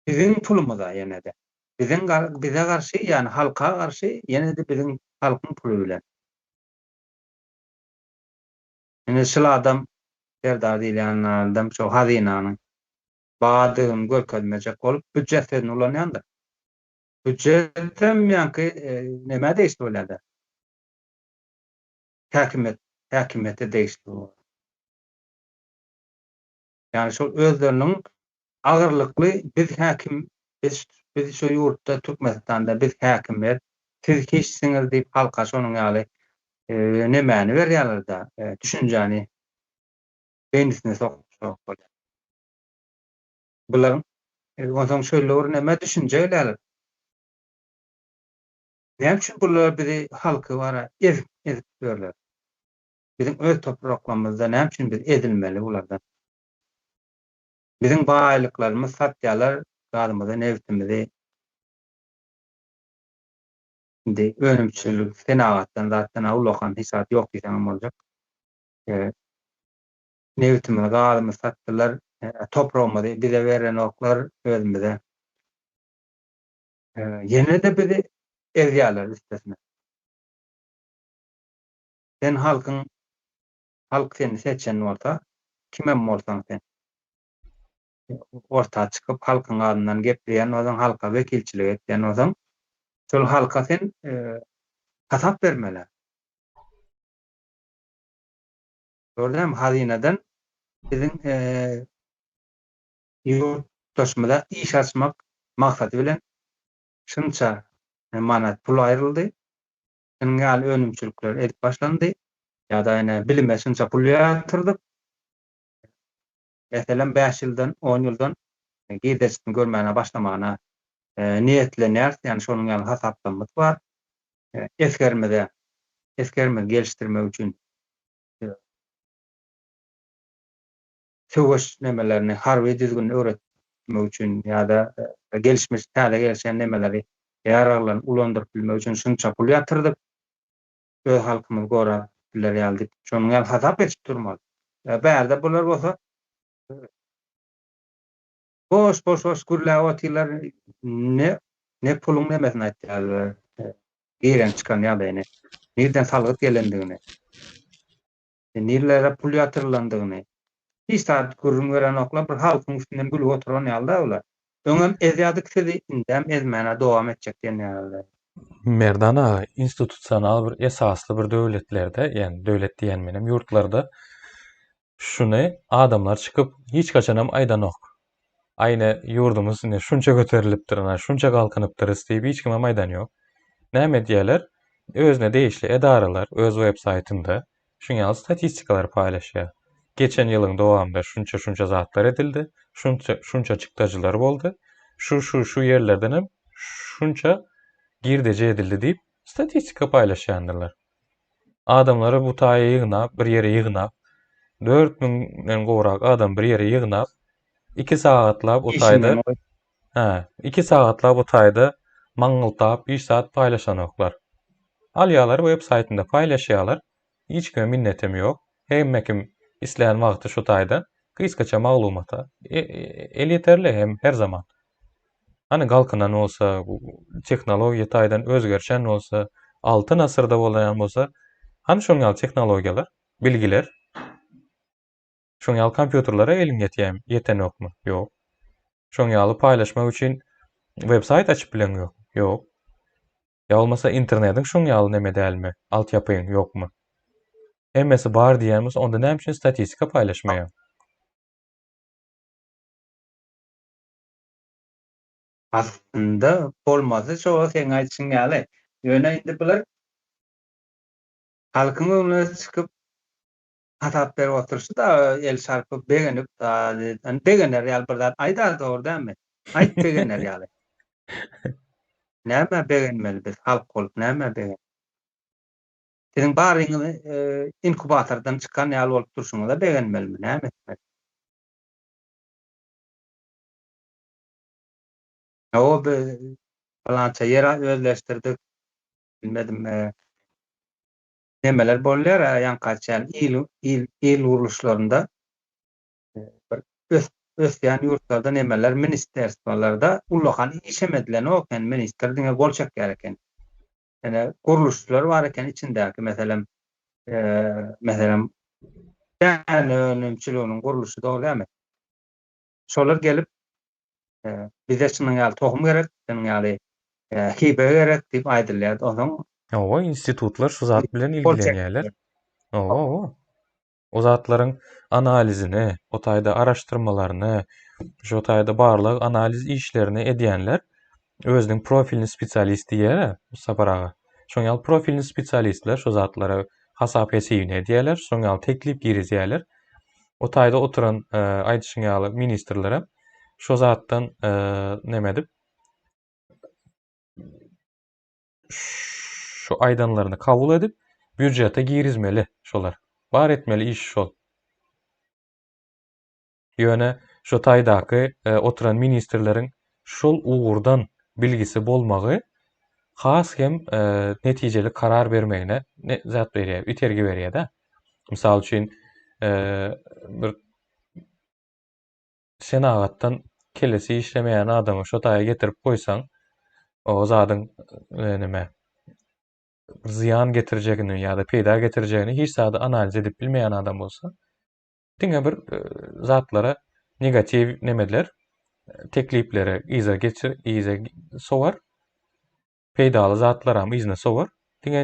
biziň pulumyza ýene-de. Biziň bize garşy, ýagny halka garşy ýene-de biziň halkyň puly bilen. Ine şul adam Serdar diýilýän adam şo hazynanyň bardygyny görkezmejek bolup býujet sözüni ulanýandyr. Býujetem ýaňky e, nämä degişli bolýar-da? Häkimiýet, häkimiýete degişli bolýar. Ýagny şol özleriniň agyrlykly biz häkim, biz biz şu ýurtda Türkmenistanda biz häkimler, siz hiçsiňiz diýip halka şonuň ýaly e, nemäni berýärler-de, e, düşünjäni beýnisine sokjak bolýar. Bularyň e, onsoň şeýle bir neme düşünje gelýärler. Näme üçin bular bizi halky bara ezip ezip ýörler? Biziň öz topraklarymyzda näme üçin biz ezilmeli bulardan? Biziň baýlyklarymyz satýarlar gazymyzy, nebitimizi. Indi önümçilik, senagatdan zatdan ullakan hiç zat ýok diýseňem boljak. Nebitimizi, gazymyzy satdylar, topragymyzy bize berenoklar özümize. Ýene-de bizi ezýärler üstesine. Sen halkyň, halk seni seçen bolsa, kimem bolsaň sen. Orta çykyp halkyň adyndan gepleýän bolsaň, halka wekilçilik etýän bolsaň, şol halka sen hasap bermeli. Gördüňmi, hazynadan biziň ýurtdaşymyza iş açmak maksady bilen şunça manat pul aýryldy. Şunuň ýaly önümçilikler edip başlandy. Ýa-da ine bilime şunça pul ýatyrdyk. Meselem, bäş ýyldan, on ýyldan girdejisini görmäne başlamana niýetlenýäris. Ýagny şonuň ýaly hasaplamymyz bar. Esgerimize, esgerimizi gelişdirmek üçin söweş nemelerini, harby düzgünini öwretmek üçin ýa-da gelişmiş, täze gelişen nemeleri, ýaraglaryny ulandyryp bilmek üçin şunça pul ýatyrdyk. Öz halkymyzy gorap biler ýaly diýip, şonuň ýaly hasap geçip durmaly. Bärde bular bolsa boş boş boş gürläp otyrlar, ne ne puluň nemesini aýtýarlar, giren çykan ýagdaýyny, nirden salgyt gelendigini. Nirelere pul ýatyrylandygyny hiç zat gürrüň berenoklar bir halkyň üstünden gülüp oturan ýalyda bular. Öňem ezýadik sizi indem ezmäne dowam etjek diýen ýalyda. Merdan aga, institusional bir esasly bir döwletlerde, ýagny döwlet diýen menem ýurtlarda şuny adamlar çykyp hiç haçanam aýdanok. Aýna ýurdumyz ine şunça göterilipdir, ina şunça galkynypdyrys diýip hiç kimem aýdan ýok. Näme edýärler? Özüne degişli edaralar öz web saýtynda şuň ýaly statistikalar paýlaşýar. Geçen ýylyň dowamynda şunça-şunça zatlar edildi, şunça şunça çykdajylar boldy, şu şu şu ýerlerden hem şunça girdeji edildi diýip statistika paýlaşýandyrlar. Adamlary bu taýa ýygnap, bir ýere ýygnap, 4000-den gowrak adam bir ýere ýygnap, 2 sagatlap o taýda, hä, 2 sagatlap o taýda maňňyltap hiç zat paýlaşanoklar. Alýarlar web saýtynda paýlaşýarlar. Hiç kime minnetem ýok. Hemme kim islän wagty şu taýda gysgaça maglumata e, e, elýeterli hem her zaman. Hany galkynan bolsa, tehnologiýa taýdan özgerşen bolsa, altyn asyrda bolaýan bolsa, hany şoň ýaly tehnologiýalar, bilgiler? Şoň ýaly kompýuterlere eliň ýetýärmi, ýetenokmy? Ýok. Şoň ýaly paýlaşmak üçin web saýt açyp bileň ýok? Ýok. Ýa bolmasa internetiň şoň ýaly neme dälmi, altyapyň ýokmy? Hemmesi bar diýýän bolsa, onda näme üçin statistika paýlaşmaýaň? Aslynda bolmasy şo seň aýdyşyň ýaly. Ýöne indi bular halkyň öňüne çykyp hasap berip oturyşy-da el çarpyp begenip begener ýaly bir zat aýdar dogry dälmi? Aýt begener ýaly. Nämä begenmeli biz halk bolup nämä begen? Siziň baryňyz inkubatordan çykan ýaly bolup durşuňyza begenmelimi näme etmeli? Hawa biz pylança ýer özleşdirdik. Bilmedim. Nemeler bolýar ýaňky aýtýan il il il gurluşlarynda bir ös ösýän ýurtlarda nemeler ministerstwolarda ullakan işem edilenok eken ministr diňe gol çekýär eken. Ýöne gurluşlar bar eken içindäki meselem meselem däne önümçiliginiň gurluşy dogry dälmi? Şolar gelip bize şunuň ýaly tohum gerek, şunuň ýaly hibe gerek diýip aýdylýar. Onsoň Hawa, institutlar şu zat bilen ilgilenýärler. Hawa, hawa. O zatlaryň analizini, o taýda araşdyrmalaryny, şo taýda barlag analiz işlerini edýänler özüniň profilini spesialist diýýär, Sapar aga. Şoň ýaly profilini spesialistler şo zatlara hasap-hesibini edýärler, şoň ýaly teklip girizýärler. O taýda oturan e, aýdyşyň ýaly ministrlerem şo zatdan e, neme edip. Şu aýdanlaryny kabul edip, býujete girizmeli şolar. Bar etmeli iş şol. Ýöne şu taýdaky oturan ministrleriň şol ugurdan bilgisi bolmagy has hem netijeli karar bermegine zat berýär, itergi berýär-de. Mysal üçin, bir senagatdan kellesi işlemeýän adamy şo taýa getirip goýsaň, o zadyň neme zyýan getirjegini ýa-da peýda getirjegini hiç zady analiz edip bilmeýän adam bolsa, diňe bir zatlara negatiw nemeler, teklipleri yza geçir, yza sowar. Peýdaly zatlaram yzyna sowar. Diňe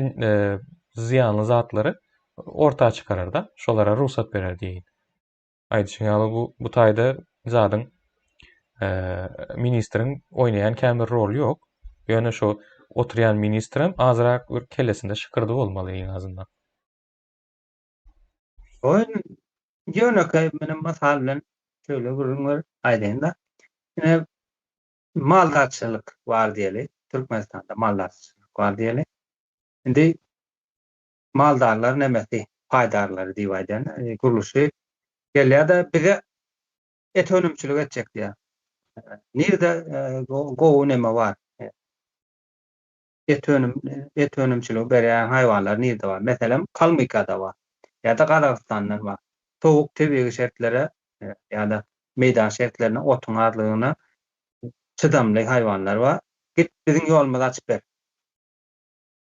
zyýanly zatlary orta çykarar-da, şolara rugsat berer diýeýin. Aýdyşyň ýaly bu bu taýda zadyň ministriň oýnaýan kän bir roly ýok. Ýöne şo oturýan ministrem azrak bir kellesinde şykyrdy bolmaly iň azyndan. Oýun ýönekeý menem mysal bilen şeýle gürrüň berip aýdaýyn-da. Ine maldarçylyk bar diýeli, Türkmenistanda maldarçylyk bar diýeli. Indi maldarlar nemesi, paýdarlary diýip aýdýan, gurluşy gelýär-de bize et önümçilik etjek diýýär. Nirde gowy neme bar? Et önüm et önümçiligi berýän haýwanlar nirde bar? Meselem, Kalmykiýada bar ýa-da Gazagystandan bar. Sowuk tebigy şertlere ýa-da meýdan şertlerine, otuň azlygyna çydamly haýwanlar bar. Git biziň ýolumyzy açyp ber.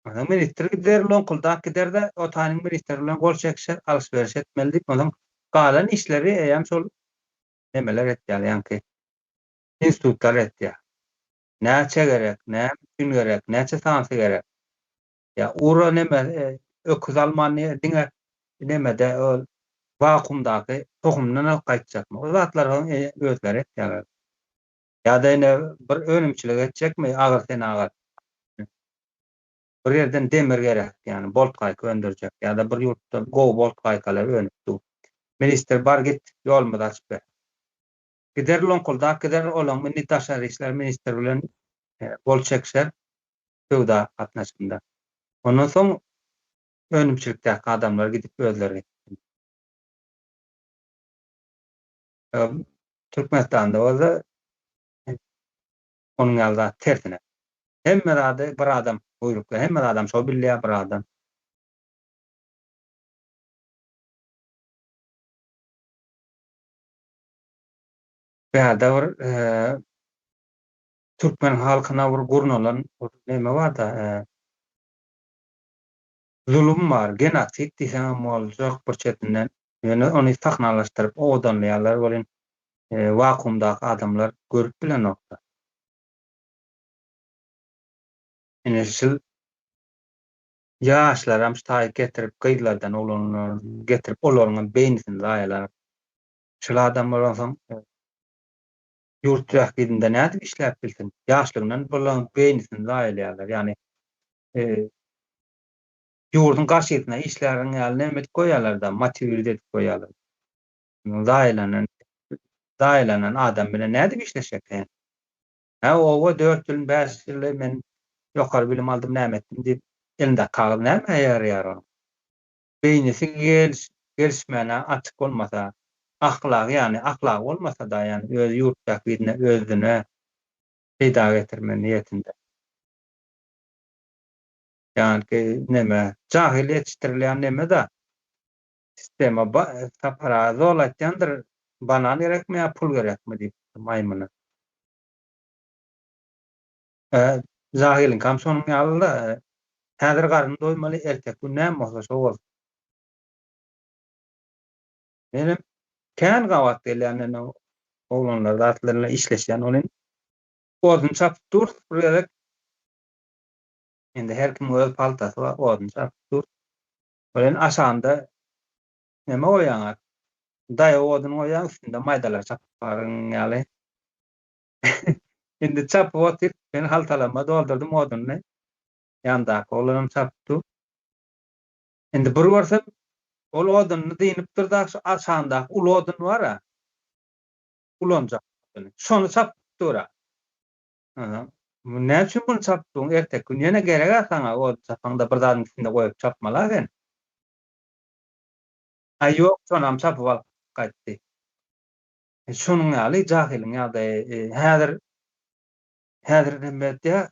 Onsoň ministr gider, loňkuldap gider-de, Otanyň ministri bilen gol çekişer, alyş-beriş etmeli diýip, onsoň galan işleri eýýäm şol nemeler etýär, ýaňky institutlar etýär. Näçe gerek, näme üçin gerek, näçe sanysy gerek. Ýa ura neme, öküz alman diňe nemede ol wakuumdaky tohumdan alyp gaýtjakmy? O zatlary özleri etýärler. Ýa-da ine bir önümçilik etjekmi, agyr senagat. Bir ýerden demir gerek, ýagny bolt gaýka öndürjek ýa-da bir ýurtda gowy bolt gaýkalar önüp dur. Ministr bar git, ýolumyzy açyp ber. Gider loňkuldap gider, olaň indi daşary işler ministri bilen gol çekişer söwda gatnaşygynda. Ondan soň önümçilikdäki adamlar gidip özleri Türkmenistanda bolsa onuň ýaly zat tersine. Hemme zady bir adam buýrukly, hemme zadam şo bilýär bir adam. Bärde bir türkmen halkyna bir gurnalan bir neme barda, zulum bar, genosid diýseňem boljak bir çetinden. Ýöne ony sahnalaşdyryp owadanlaýarlar welin, wakuumdaky adamlar görüp bilenokda. Ine şul ýaşlaram şu taýy getirip gyzlardan oglanlary getirip olaryňam beýnisini zaýalap. Şul adam bolansoň ýurt bähbidinde nädip işläp bilsin? Ýaşlygyndan bularyň beýnisini zaýalaýarlar. Ýagny ýurduň garşysyna işläriň ýaly näme edip goýýarlar-da, motiwird edip goýýarlar. Zaýalanan zaýalanan adam bilen nädip işleşjek sen? Hä, oba dört ýyl, bäş ýyl men ýokary bilim aldym, näme etdim diýip, elindäki kagyz nämä ýaraýar onuň? Beýnisi geliş gelişmäne açyk bolmasa, ahlagy ýagny ahlagy bolmasa-da, ýagny öz ýurt bähbidine özüne peýda getirme niýetinde. Ýaňky neme, jahyl ýetişdirilýän neme-da. Sistema ba, Sapar aga zol aýtýandyr, banan gerekmi ýa pul gerekmi diýip maýmyna. E, jahylyňkam şonuň ýaly-da, häzir garny doýmaly, erteki gün näme bolsa şo bolsun. Menem kän gabat gelýän ene oglanlar zatlar bilen işleşýän welin, odun çapyp durus bir gezek. Indi her kimiň öz paltasy bar, odun çapyp dur. Bilen aşagynda neme goýýaňa? Daýaw odun goýýaň, üstünde maýdalar çaparyň ýaly. Indi çapyp otyr. Men haltalama doldurdym odunyny. Ýandaky oglanam çapyp dur. Indi bir görsem, ol odunyny dynypdyr-da, şu aşagyndaky uly odun bar-a, ulanjak oduny. Şony çapyp dur-a. Näme üçin muny çapdyň? Erteki gün ýene gereg-ä saňa, ot çapaňda bir zadyň üstünde goýup çapmaly-a sen. Aý ýok, şonam çapyp alyp gaýtdy. Şonuň ýaly jahylyň ýagdaýy. Häzir, häzir neme edýär?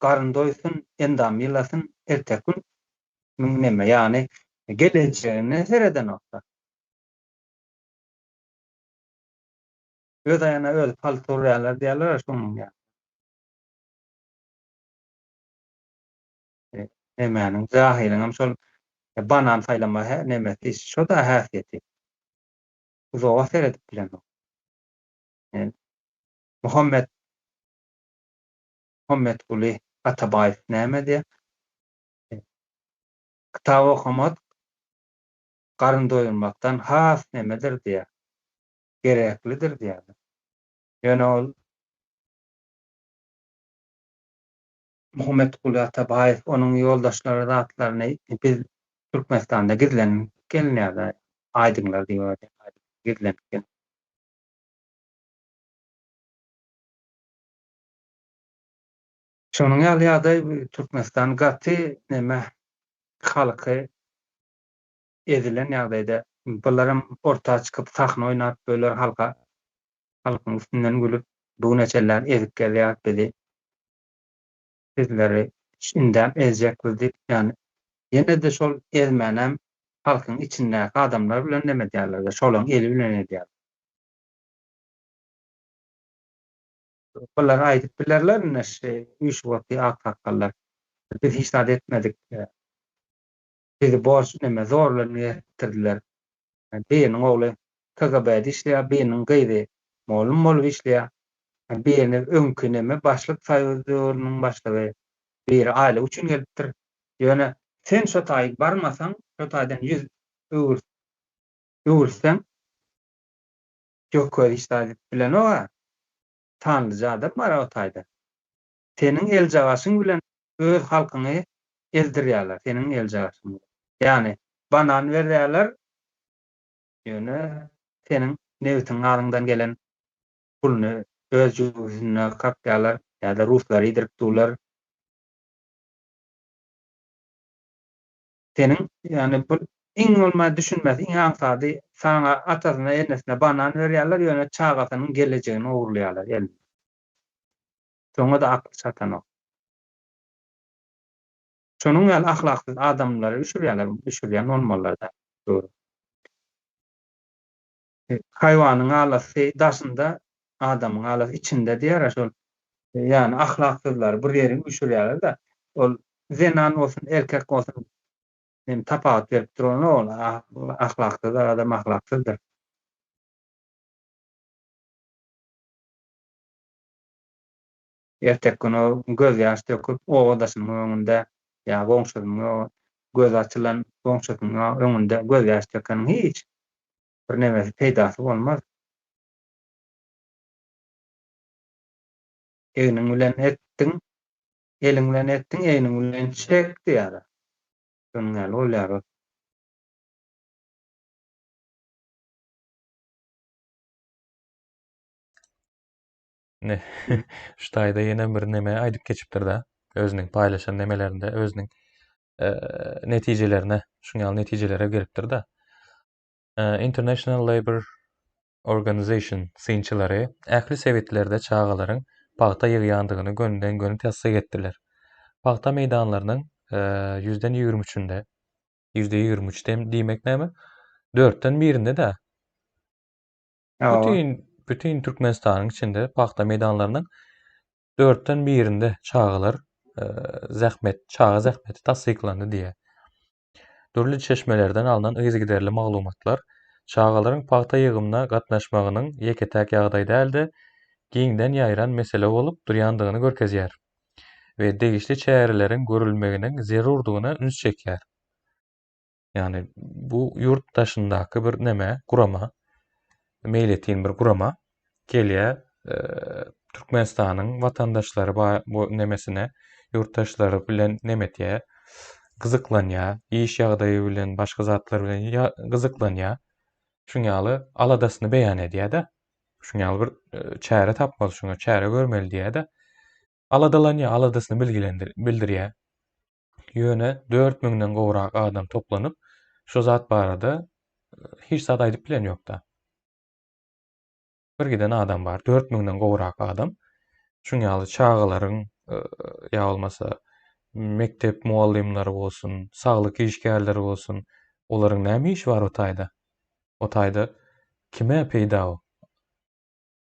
Garyn doýsun, endamy ýylasyn, erteki gün müň neme, ýagny gelejegine seredenok-da. Öz aýagyna özi palta urýarlar diýýärler-ä şonuň ýaly. Nemäniň, jahylyňam şol banan saýlama nemesi şo-da häsiýeti. Uzaga seredip bilenok. Muhammet Muhammetguly Atabaýew näme diýýär? Kitap okamak garyn doýurmakdan has nemedir diýýär. Gereklidir diýýär. Ýöne ol Muhammetguly Atabaýew, onuň ýoldaşlary zatlaryny biz Türkmenistanda gizlenip gelinýär-de, aýdyňlar diýip gizlenip gelin. Şonuň ýaly ýagdaý Türkmenistan gaty neme halky ezilen ýagdaýda bularam orta çykyp sahna oýnap böler halka halkyň üstünden gülüp bu güne çenlem ezip gelýär bizi sizleri indem ezjek biz diýip ýani ýene-de şol ezmänem halkyň içindäki adamlar bilen neme edýärler şolaň eli bilen edýärler. Bular aýdyp bilerler indi şu üýşüp otyr aksakgallar. Biz hiç zat etmedik. Bizi borç neme zor bilen getirdiler. Biriniň ogly KGB-de işleýär, biriniň gyzy mugallym bolup işleýär. Birini öňki neme başlyk soýuz döwrüniň başlygy, biri aýlyk üçin gelipdir. Ýöne sen şo taýy barmasaň, şo taýdan ýüz öwür öwürseň Gököz hiç zat edip bilenok-a. Sanlyja adam bar-a o taýda. Seniň eljagaşyň bilen öz halkyňy ezdirýärler, seniň eljagaşyň bilen. Ýagny, banan berýärler, ýöne seniň nebitiň gazyňdan gelen puluny öz jübüsine kakýarlar ýa-da ruslara iýdirip durlar. Seniň, ýagny bu iň bolman düşünmesi iň aňsady, saňa atasyna, enesine banan berýärler, ýöne çagasynyň gelejegini ogurlaýarlar elinden. Şoňa-da akly çatanok. Şonuň ýaly ahlaksyz adamlary düşürýärler, düşürýän bolmalylar-da. Dogry. Haýwanyň alasy daşynda, adamyň alasy içinde diýýär-ä şol. Ýagny ahlaksyzlary bir ýere üýşürýärler-de, ol zenan bolsun, erkek bolsun, hem tapawut berip duranok ol, ahlaksyz adam ahlaksyzdyr. Erteki gün ol gözýaş döküp, obadaşynyň öňünde ýa goňşusynyň gözi açylan goňşusynyň öňünde gözýaş dökeniň hiç bir nemesi, peýdasy bolmaz. Egniň bilen etdiň, eliň bilen etdiň, egniň bilen çek diýýärler. Şonuň ýaly bolýar ol. Ne, şu taýda ýene bir neme aýdyp geçipdir-de, özüniň paýlaşan nemelerinde özüniň e, netijelerine, şuň ýaly netijelere gelipdir-de. E, International Labor Organization synçylary ähli sebitlerde çagalaryň pagta ýygýandygyny gönüden-göni tassyk etdiler. Pagta meýdanlarynyň e, ýüzden 23-ünde, %23 diýmek näme? Dörtden birinde-de Bütin bütin Türkmenistanyň içinde pagta meýdanlarynyň dörtden birinde çagalar e, zähmet, çaga zähmeti tassyklandy diýýär. Dürli çeşmelerden alnan yzygiderli maglumatlar çagalaryň pagta ýygymyna gatnaşmagynyň ýeke-täk ýagdaý däl-de, giňden ýaýran mesele bolup durýandygyny görkezýär we degişli çäreleriň görülmeginiň zerurdygyna üns çekýär. Ýagny bu ýurt daşyndaky bir neme, gurama, meýletin bir gurama gelýär, e, Türkmenistanyň watandaşlary bu nemesine, ýurtdaşlary bilen neme etýär, gyzyklanýar, iş ýagdaýy bilen, başga zatlar bilen gyzyklanýar. Şuň ýaly aladasyny beýan edýär-de. Şuň ýaly bir e, çäre tapmaly, şuňa çäre görmeli diýýär-de. Aladalanýar, aladasyny bilgilendir, bildirýär. Ýöne 4000-den gowrak adam toplanyp, şo zat barada hiç zat aýdyp bilen ýok-da. Bir giden adam bar, 4000-den gowrak adam. Şuň ýaly çagalaryň ýa bolmasa mekdep mugallymlary bolsun, saglyk işgärleri bolsun, olaryň näme işi bar o taýda? O taýda kime peýda o?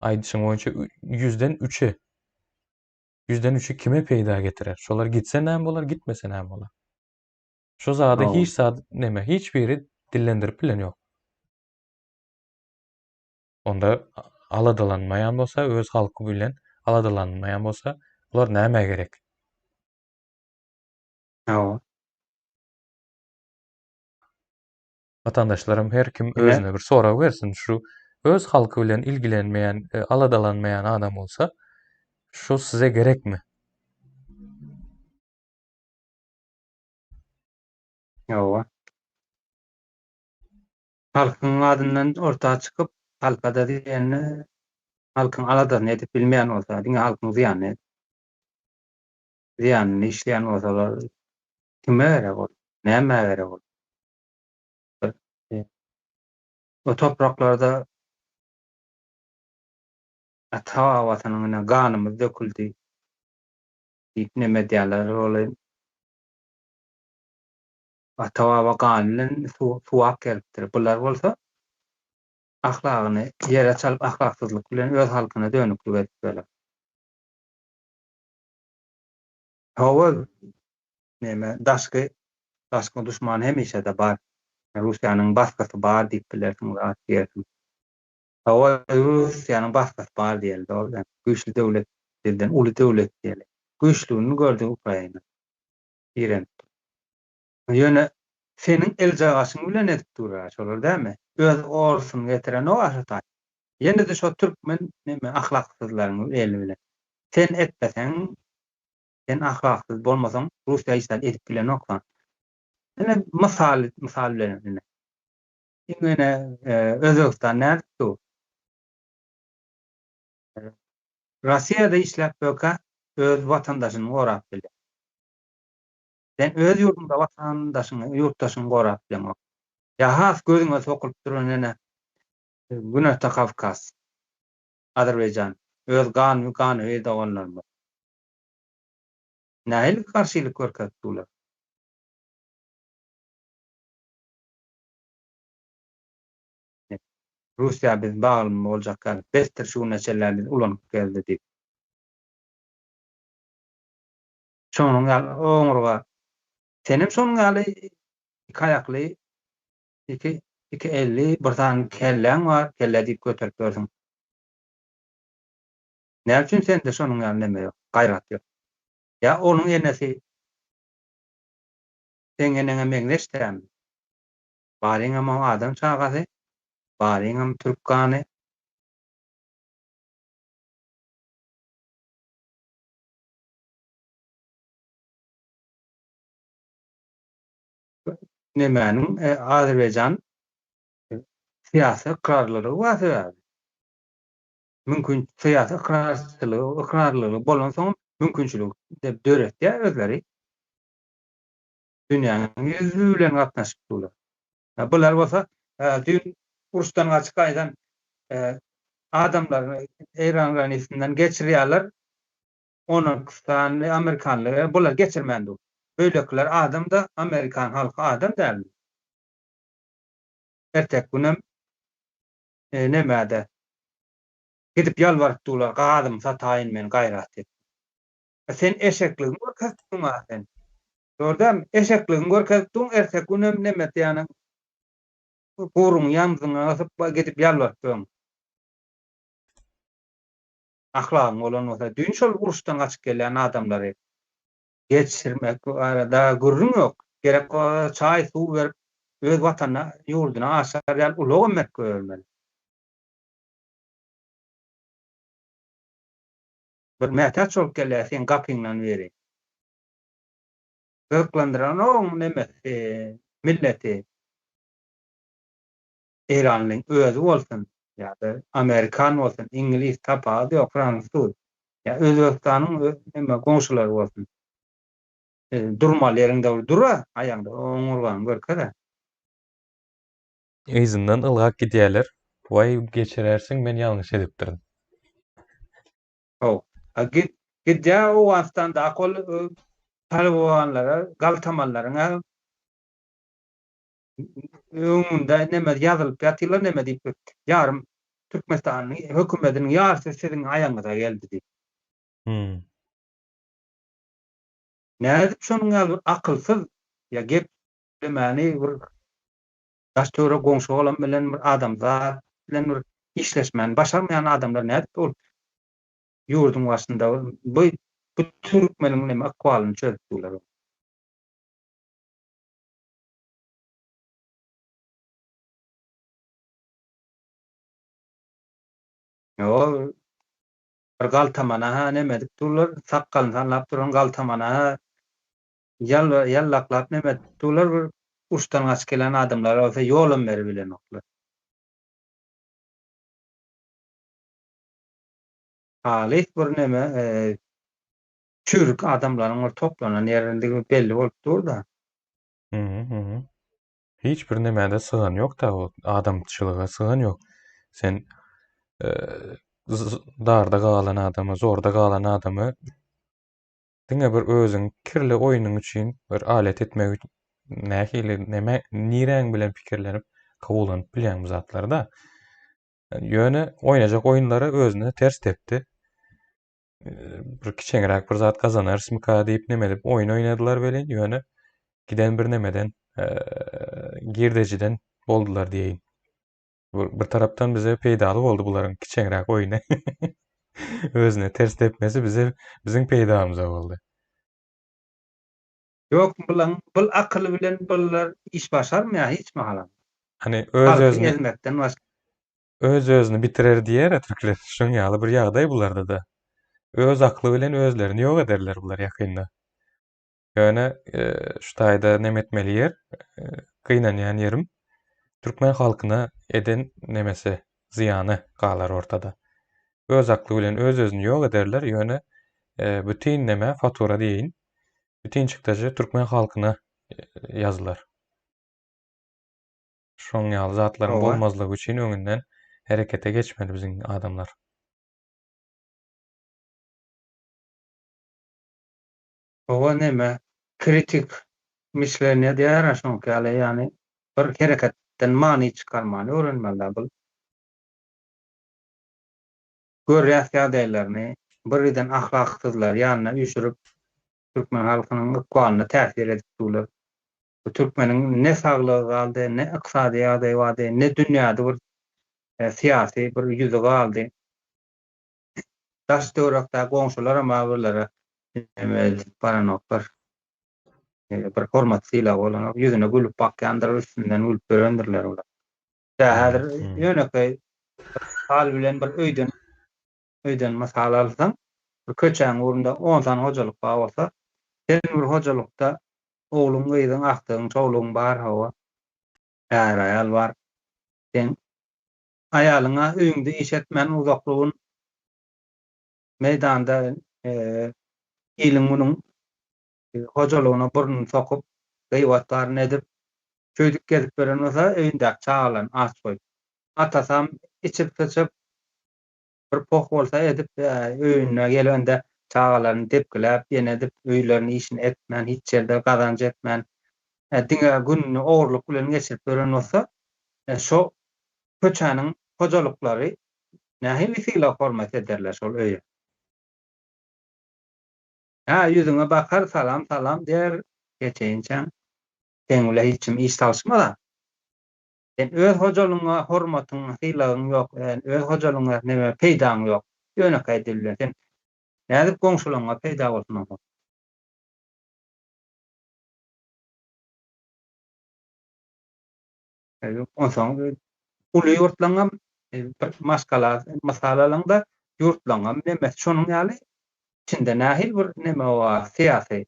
Aýdyşyň boýunça ýüzden üçi. Ýüzden üçi kime peýda getirer? Şolar gitse näme bolar, gitmese näme bolar? Şo zady hiç zat neme, hiç biri dillendirip bilen ýok. Onda aladalanmaýan bolsa, öz halky bilen aladalanmaýan bolsa, bular nämä gerek? Hawa. Watandaşlarym her kim özüne bir sorag bersin, şu öz halky bilen ilgilenmeýän, e, aladalanmaýan adam bolsa, şu size gerekmi? Hawa. Halkyň adyndan orta çykyp, halka-da diýende, halkyň aladasyny edip bilmeýän bolsa, diňe halkyň zyýanyny zyýanyny işleýän bolsalar, kime gerek ol? Nämä gerek ol? O topraklarda ata-babasynyň ine ganymyz döküldi diýip neme edýärler, ol Ata-baba gany bilen suwap gelipdir. Bular bolsa ahlagyny ýere çalyp ahlaksyzlyk bilen öz halkyna dönüklik edip ýörler. Hawa, neme, daşky daşky duşman hemişe-de bar. Russiýanyň basgysy bar diýip bilersiň, zat diýersiň. Hawa, Russiýanyň basgysy bar diýeli, dogry. Güýçli döwlet bizden uly döwlet diýeli. Güýçlügini gördük Ukraina. Direnip dur. Ýöne seniň eljagaşyň bilen edip dur-a şolar dämi? Öz orsuny getirenok-a şu taý. Ýene-de şo türkmen neme ahlaksyzlaryň eli bilen. Sen etmeseň, sen ahlaksyz bolmasaň Russiýa hiç zat edip bilenok-a. Ine mysal, mysal bilen ine. Iň ine Özbegistan nädip dur? Russiýada işläp ýörkä öz watandaşyny gorap bilýär. Sen öz ýurduňda watandaşyňy, ýurtdaşyňy gorap bileňok. Ýa has gözüňe sokulyp duran ene Günorta Kawkaz, Azerbaýjan, öz gan ganybir doganlarymyz. Nähili garşylyk görkezip durlar? Russiýa biz bagly boljak ýaly besdir şu güne çenlä biz ulanyp geldi diýip. Şonuň ýaly oňurga senem şonuň ýaly iki aýakly iki iki elli bir sany kelläň bar kelle diýip göterip ýörsüň. Näme üçin sende şonuň ýaly neme ýok gaýrat ýok. Ýa onuň enesi seň eneňe meňzeş dälmi? Baryňam adam çagasy, baryňam türk gany. Nemäniň Azerbaýjan syýasy ykrarlylygy bar sebäbi. Mümkin syýasy ykrarçylygy, ykrarlylygy bolansoň mümkinçilik döretýär özleri. Dünýäniň ýüzi bilen gatnaşyp durlar. Bular bolsa düýn uruşdan gaçyp gaýdan adamlary Eýran granisinden geçirýärler. 12 sany amerikanly bular geçirmän dur. Beýlekiler adam-da, amerikan halky adam dälmi? Erteki günem nemede gidip ýalbaryp durlar, gazymy sataýyn men gaýrat et. Sen eşekligiňi görkezip durň-a sen. Dogry dälmi? Eşekligiňi görkezip durň, erteki günem neme diýýäniň guruňy ýamzyňa gysyp gidip ýalbaryp durň. Ahlagyň bolan bolsa, düýn şol uruşdan gaçyp gelýän adamlary geçirmek barada gürrüň ýok. Gerek bolsa çaý, suw berip, öz watanyna, ýurduna aşar ýaly ulagam berip goýbermeli. Bir mätäç bolup gelýär seň gapyňdan biri. Gyzyklandyranok nemesi, milleti. Eýranlyň özi bolsun ýa-da amerikan bolsun, iňlis tapawudy ýok, fransuz. Ýa Özbegistanyň neme goňşulary bolsun. Durmaly ýeriňde bir dur-a, aýagyňda oňurgaňy görkez-ä. Yzyndan ylgap gidýärler. Waý geçirersiň men ýalňyş edipdirin. Haw. A git gidýär Owganystandaky ol talybanlara galtamanlaryň-a öňünde neme ýazylyp ýatyrlar neme diýip ýarym Türkmenistanyň hökümetiniň ýarysy siziň aýagyňyza geldi diýip. Hmm. Nädip şonuň ýaly bir akylsyz ýa geplemäni bir daş töwerek goňşy bolan bilen bir adamzat bilen bir işleşmäni başarmaýan adamlar nädip ol ýurduň başynda bu bu türkmeniň neme ykbalyny çözüp durlar. Ýok, bir galtamana-ha neme edip durlar, sakgalyny sallap duran galtamana-ha ýallaklap neme edip durlar, bir uruşdan gaçyp gelen adamlara bolsa ýolam beribilenoklar. Halys bir neme, çüýrük adamlaryň bir toplanan ýerindigi belli bolup dur-da. Mhm. Hiç bir nemäde sygan ýok-da, o adamçylyga sygan ýok. Sen e, darda galan adamy, zorda galan adamy diňe bir özüň kirli oýnuň üçin bir alet etmek nähili neme niräň bilen pikirlenip kabullanyp bilýäň bu zatlary-da. Ýöne oýnajak oýunlary özüne ters tepdi. bir kiçeňräk bir zat gazanarysmyka diýip neme edip oýun oýnadylar welin, ýöne giden bir nemeden, girdejiden boldular diýeýin. Bir, bir tarapdan bize peýdaly boldy bularyň kiçeňräk oýny. Özüne ters depmesi bize biziň peýdamyza boldy. Ýok, bulaň bul akyly bilen bular iş başarmaýar hiç mahalam. Hani öz Halky özüni ezmekden başga. Öz-özüni bitirer diýer-ä türkler. Şoň ýaly bir ýagdaý bularda-da. Öz akly bilen özlerini ýok ederler bular ýakynda. Ýöne şu taýda neme etmeli ýer, gynanýan ýerim, türkmen halkyna eden nemesi, zyýany galar ortada. Öz akly bilen öz-özüni ýok ederler, ýöne bütin neme, fatura diýeýin, bütin çykdajy türkmen halkyna ýazylar. Şoň ýaly zatlaryň Hawa. bolmazlygy üçin öňünden herekete geçmeli biziň adamlar. Hawa neme kritik myşleniýe diýýärä şoňky ýaly ýagny bir hereketden many çykarmany öwrenmeli bul. Görýäs ýagdaýlaryny birgiden ahlaksyzlary ýanyna üýşürip türkmen halkynyň ykbalyna täsir edip durlar. Bu türkmeniň ne saglygy galdy, ne ykdysady ýagdaýy bardy, ne dünýäde bir syýasy bir ýüzi galdy. Daş-töwerekdäki goňşularam bulara neme edip baranoklar. Bir hormat-sylag bolanok. Ýüzüne gülüp bakýandyr, üstünden gülüp ýörendirler olar. Tä häzir ýönekeý mysal bilen bir öýden öýden mysal alsaň, bir köçäň ugrunda on sany hojalyk bar bolsa, sen bir hojalykda Ogluň, gyzyň, agtygyň, çowlugyň bar, hawa. Är-aýal bar. Seň aýalyň-a öýüňde iş etmän uzakly gün meýdanda iliň-günüň hojalygyna burnuny sokup, gybat baryny edip, şeýdip gezip ýören bolsa, öýündäki çagalaryny aç goýup. Atasam içip-syçyp, Bir poh bolsa edip, öýüne gelende çagalaryny depgiläp, ýene edip, öýleriniň işini etmän, hiç ýerde gazanç etmän, diňe gününi ogurlyk bilen geçirip ýören bolsa, şo köçäniň hojalyklary nähili sylag-hormat ederler şol öýe? Hä, ýüzüňe bakar, salam-salam diýer, geçeýinçäň, seň bilen hiç kim iş salyşmaz-a. Sen öz hojalygyňa hormatyň, sylagyň ýok, öz hojalygyňa neme peýdaň ýok. Ýönekeý dil bilen sen nädip goňşularyňa peýda bolsun onsoň? Onsoň uly ýurtlaryňam bir maşgala mysal alaňda ýurtlaryňam nemesi şonuň ýaly içinde nähili bir neme bar syýasy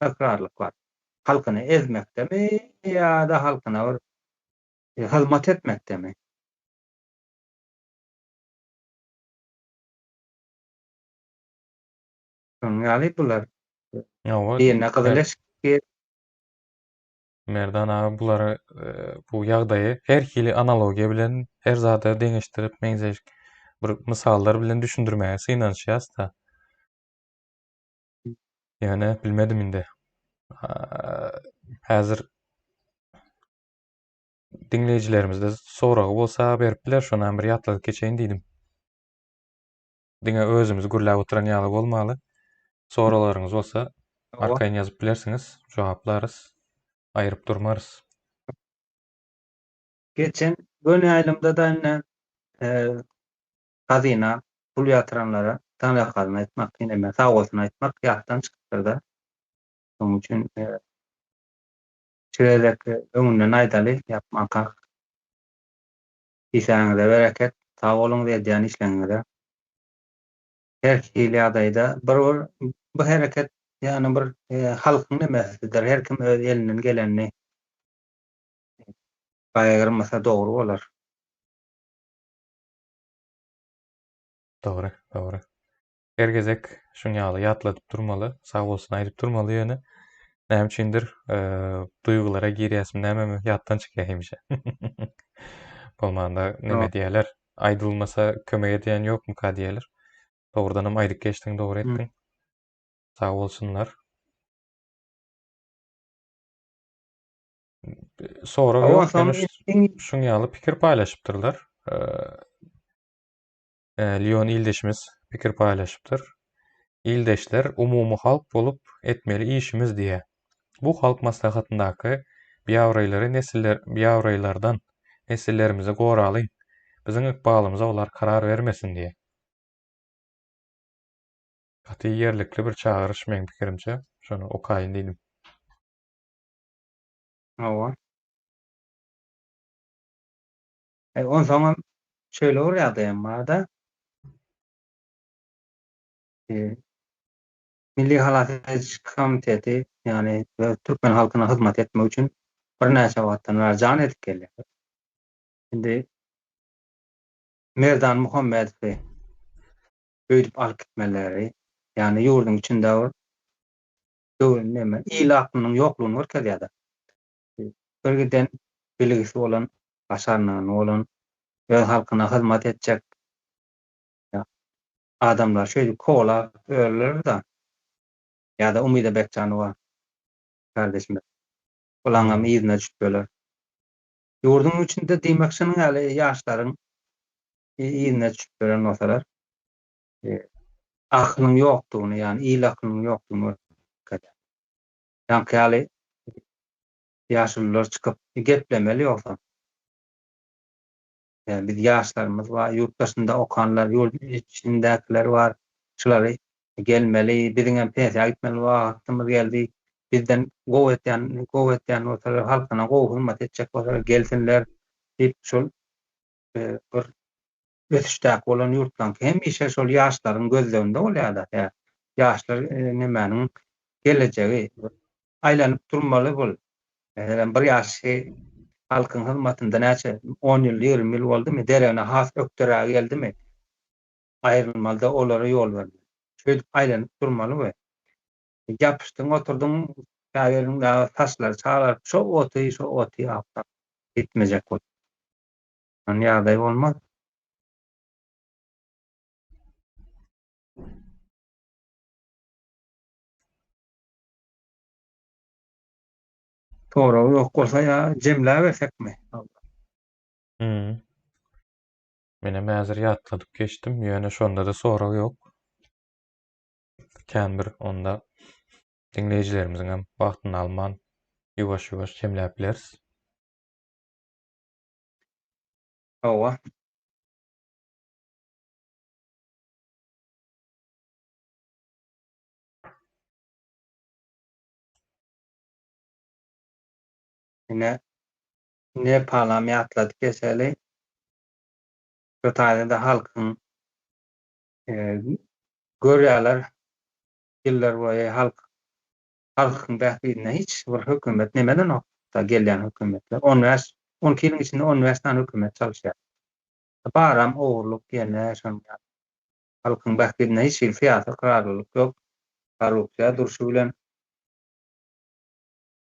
ykrarlyk bar. Halkyny ezmekdemi ýa-da halkyna bir hyzmat etmekdemi? Şonuň ýaly bular. Hawa. Birine gyzyl eşik geýip. Merdan aga bulary bu ýagdaýy her hili analogiýa bilen her zada deňeşdirip meňzeş bir mysallar bilen düşündirmäge synanyşýas-da. Ýöne bilmedim indi. Häzir diňleýjilerimizde soragy bolsa berip biler, şony hem bir ýatladyp geçeýin diýdim. Diňe özümiz gürläp oturan ýaly bolmaly. Soraglaryňyz bolsa arkaýyn ýazyp bilersiňiz, jogaplarys, aýryp durmarys. Geçen göni ýaýlymda-da indi hazyna pul ýatyranlara taňryýalkasyn aýtmak, ine sag bolsun aýtmak ýatdan çykypdyr-da. Şonuň üçin şu gezek öňünden aýdaly, ýapmankak. Kisäňize bereket, sag boluň edýän işleňize. Her hili ýagdaýda bir bir bu hereket ýagny bir halkyň nemesidir, her kim öz elinden gelenini gaýgyrmasa dogry bolar. Dogry, dogry. Her gezek şuň ýaly ýatladyp durmaly, sag bolsun aýdyp durmaly ýöne näme üçindir duýgulara girýäsmi nämemi ýatdan çykýar hemişe. Bolmanda neme diýerler, aýdylmasa kömek edýän ýokmuka diýerler. Dogrudanam aýdyp geçdiň, dogry etdiň. Sag bolsunlar. Sorag ýok, ýöne şuň ýaly pikir paýlaşypdyrlar. Lion ildeşimiz pikir paýlaşypdyr. Ildeşler umumy halk bolup etmeli işimiz diýýär. Bu halk maslahatyndaky biabraýlary nesiller biabraýlardan nesillerimizi goralyň. Biziň ykbalymyza olar karar bermesin diýýär. Gaty ýerlikli bir çagyryş meň pikirimçe. Şony okaýyn diýdim. Hawa. E, onsoňam şeýle bir ýagdaýam bar-da. E, Milli halas ediş komiteti, ýagny öz türkmen halkyna hyzmat etmek üçin birnäçe wagtdan bäri jan edip gelýär. Indi Merdan Muhammedowy öýdüp alyp gitmeleri, ýagny ýurduň içinde bir döwür neme, il aklynyň ýoklugyny görkezýär-de. Bir giden bilgisi bolan, başarnygyny bolan, öz halkyna hyzmat etjek adamlar şeýdip kowalap ýörler-de. Ýa-da Umyda Bekjanowa kardeşimiz. Bulaňam yzyna düşüp ýörler. Ýurduň içinde diýmek şunuň ýaly ýaşlaryň yzyna düşüp ýören bolsalar, akylyň ýokdugyny, ýagny il akylynyň ýokdugyny görkezýär. Ýaňky ýaly ýaşulular çykyp geplemeli ýogsa. Biz ýaşlarymyz bar, ýurt daşynda okanlar, ýurt içindäkiler bar. Şulary gelmeli, biziň hem pensiýa gitmeli wagtymyz geldi. Bizden gowy etýän, gowy etýän bolsalar, halkyna gowy hyzmat etjek bolsalar gelsinler diýip şol bir ösüşdäki bolan ýurtlaryňky hemişe şol ýaşlaryň gözleginde bolýar-da. Ýaşlar nemäniň gelejegi. Aýlanyp durmaly bul. Meselem, bir ýaşy halkyň hyzmatynda näçe, on ýyl, 20 ýyl boldumy, deregine has ökderägi geldimi, aýrylmaly-da, olara ýol bermeli. Şeýdip aýlanyp durmaly we ýapyşdyň oturdyň, käbiriniň dagy saçlary çalaryp, şo oty, şo oty agtap gitmejek bolup. Ony ýagdaý bolmaz. Sorag ýok bolsa ýa jemläbersekmi? Hmm. Menem häzir ýatladyp geçdim, ýöne şonda-da sorag ýok. Kän bir onda diňleýjilerimiziň hem wagtyny alman ýuwaş-ýuwaş jemläp bileris. Hawa. Ine, Nepalam ýatladyp geçeli. Şu taýda-da halkyň e, görýärler ýyllar boýy halk halkyň bähbidine hiç bir hökümet nemedenok da gelýän hökümetler. 15 12 ýylyň içinde 15 sany hökümet çalyşýar. Baram ogurlyk ýene şonuň ýaly. Halkyň bähbidine hiç hili syýasy ykrarlylyk ýok. Korrupsiýa durşy bilen.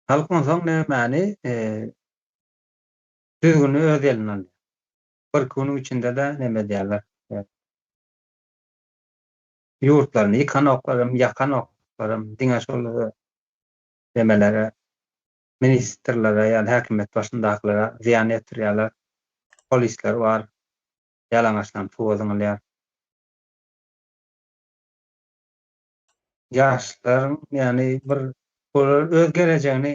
Halk onsoň nämäni düzgüni öz eline alýar. Birki günüň içinde-de neme edýärler. Ýurtlaryny ýykanoklaram, ýakanoklaram diňe şol nemelere, ministrlere ýa häkimiýet başyndakylara zyýan ýetirýärler. Polisler bar, ýalaňaçlanyp suwa zyňylýar. Ýaşlaryň ýagny bir olar öz gelejegini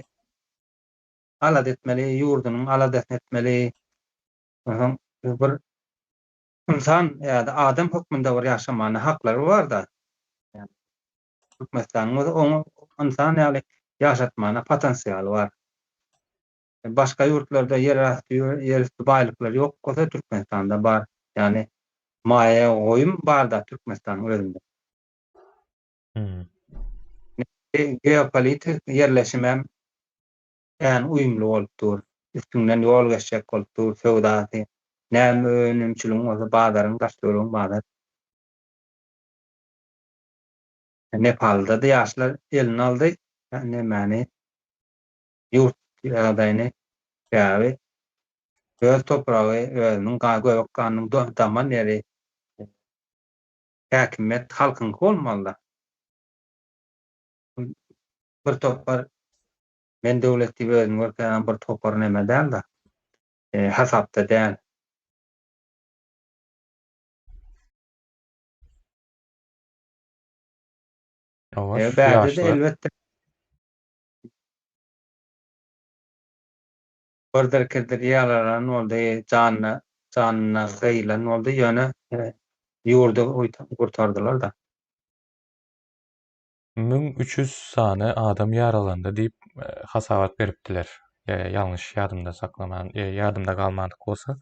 alada etmeli, ýurdunyň aladasyny etmeli. Onsoň bir ynsan ýa-da adam hökmünde bir ýaşamana haklary bar-da. Türkmenistanyň özi oňa ynsan ýaly ýaşatmana potensialy bar. Başga ýurtlarda ýerasty, ýerüsti baýlyklar ýok bolsa Türkmenistanda bar. Ýagny maýa goýum bar-da Türkmenistanyň özünde. Hmm. Geopolitik ýerleşimem kän uýumly bolup dur. Üstüňden ýol geçjek bolup dur, söwdasy. Näme önümçiligiň bolsa bazaryň, daş-töweregiň bazar. Nepalda-da ýaşlar eline aldy nemäni, ýurt ýagdaýyny, sebäbi öz topragy, özüniň göbek ganynyň daman ýeri, häkimiýet halkyňky bolmaly-da. Bir topar men döwlet diýip özüni görkezýän bir topar neme däl-de, hasapda däl. Hawa, şu Bärde-de ýaşlar elbetde birdir-ikirdir ýaralanan boldy, janyna janyna gyýlan boldy, ýöne ýurdy gurtardylar-da. 1300 sany adam ýaralandy diýip hasabat beripdiler. Ýalňyş ýadymda saklaman, ýadymda galmandyk bolsa,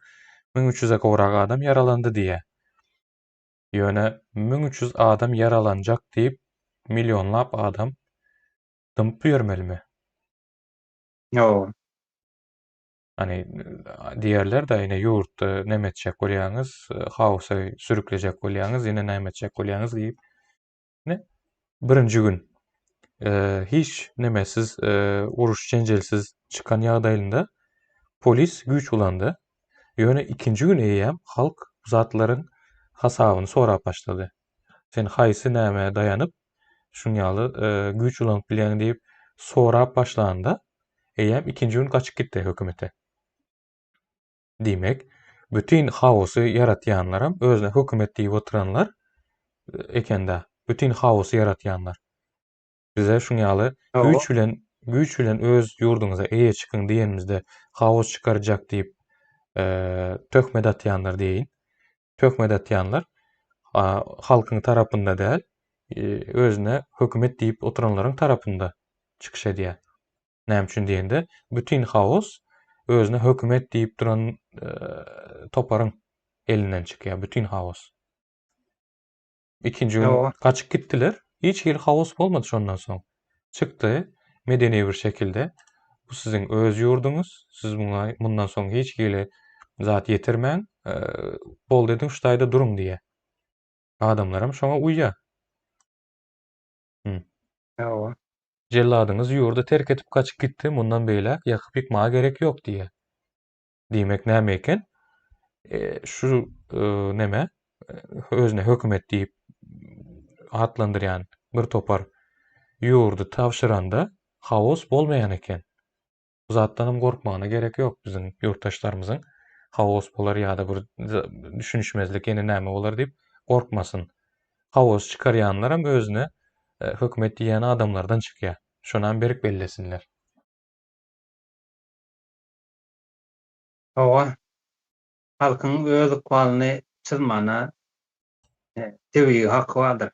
1300-e gowrak adam ýaralandy diýýär. Ýöne 1300 adam ýaralanjak diýip, millionlap adam dymyp ýörmelimi? Ýok. Hani diýerler-de, ine ýurtda näme etjek bolýaňyz, haosa sürüklejek bolýaňyz, ine näme etjek bolýaňyz diýip. Ne? Birinji gün e, hiç nemesiz, e, uruş jenjelsiz çykan ýagdaýynda polis güýç ulandy. Ýöne ikinji gün eýýäm halk bu zatlaryň hasabyny sorap başlady. Sen haýsy nämä daýanyp şuň ýaly e, güýç ulanyp bilýäň diýip sorap başlanda eýýäm ikinji gün gaçyp gitdi hökümete. Diýmek, bütin haosy ýaratýanlaram özüne hökümet diýip oturanlar e, ekende. Bütin haosy ýaratýanlar. Bize şuň ýaly güýç bilen güýç bilen öz ýurduňyza eýe çykyň diýenimizde haos çykarjak diýip e, töhmet atýanlar diýeýin. Töhmet atýanlar halkyň tarapynda däl, e, özüne hökümet diýip oturanlaryň tarapynda çykyş edýär. Näme üçin diýende, bütin haos özüne hökümet diýip duran e, toparyň elinden çykýar, bütin haos. Ikinji gün gaçyp gitdiler. Hiç hili haos bolmady şondan soň. Çykdy medeni bir şekilde. Bu siziň öz ýurduňyz. Siz muňa mundan soň hiç hili zat ýetirmäň. E, boldy ediň şu taýda duruň diýýär. Adamlaram şoňa uýýar. Hı. Hawa. Jelladyňyz ýurdy terk edip gaçyp gitdi, mundan beýläk ýakyp ýykmaga gerek ýok diýýär. Diýmek näme eken? E, şu e, neme özüne hökümet diýip atlandyrýan bir topar ýurdy tabşyranda haos bolmaýan eken. Bu zatdanam gorkmagyna gerek ýok biziň ýurtdaşlarymyzyň haos bolar ýa-da bir düşünişmezlik ýene näme bolar diýip gorkmasyn. Haos çykarýanlaram özüne e, hökümet diýýän adamlardan çykýar. Şonam berk bellesinler. Hawa, halkyň öz ykbalyny çyzmana e, tebigy haky bardyr.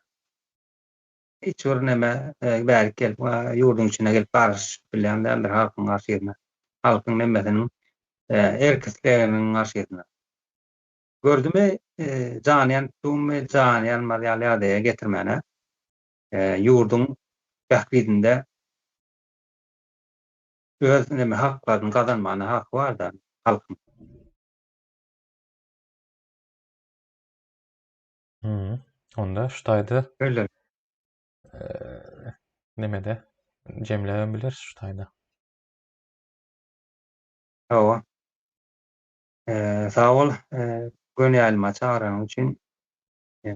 Hiç bir neme bärik gelip, ýurduň içine gelip garyşyp bilýän däldir halkyň garşysyna. Halkyň nemesiniň erk-isleginiň garşysyna. Gördümi, jany ýanyp durmy, jany ýanmaz ýaly ýagdaýa getirmäne ýurduň bähbidinde öz neme haklaryny gazanmana haky bar-da halkyň. Hmm. Onda şu taýda Öyle. Nemede jemläbem bileris şu taýda. Hawa. Sag bol, göni ýaýlyma çagyranyň üçin.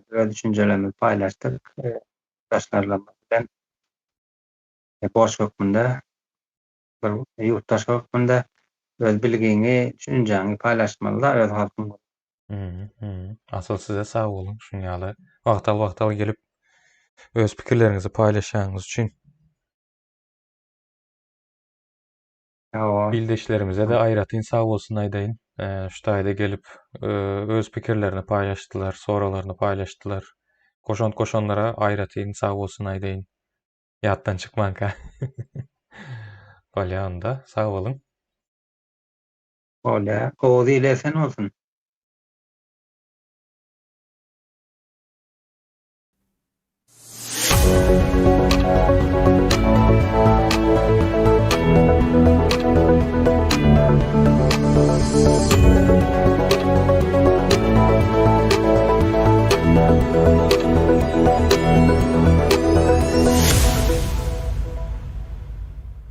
Öz düşünjelerimizi paýlaşdyk. Ýurtdaşlarymyz bilen borç hökmünde, bir ýurtdaş hökmünde öz bilgiňi, düşünjäňi paýlaşmaly-da öz halkyň bilen. Asyl size sag boluň, şuň ýaly wagtal-wagtal gelip öz pikirleriňizi paýlaşýanyňyz üçin. Hawa. Ildeşlerimize-de aýratyn sag bolsun aýdaýyn. Şu taýda gelip öz pikirlerini paýlaşdylar, soraglaryny paýlaşdylar. Goşant goşanlara aýratyn sag bolsun aýdaýyn. Ýatdan çykmanka. Bolýa onda, sag boluň. Bolýa. Gowy il esen bolsun.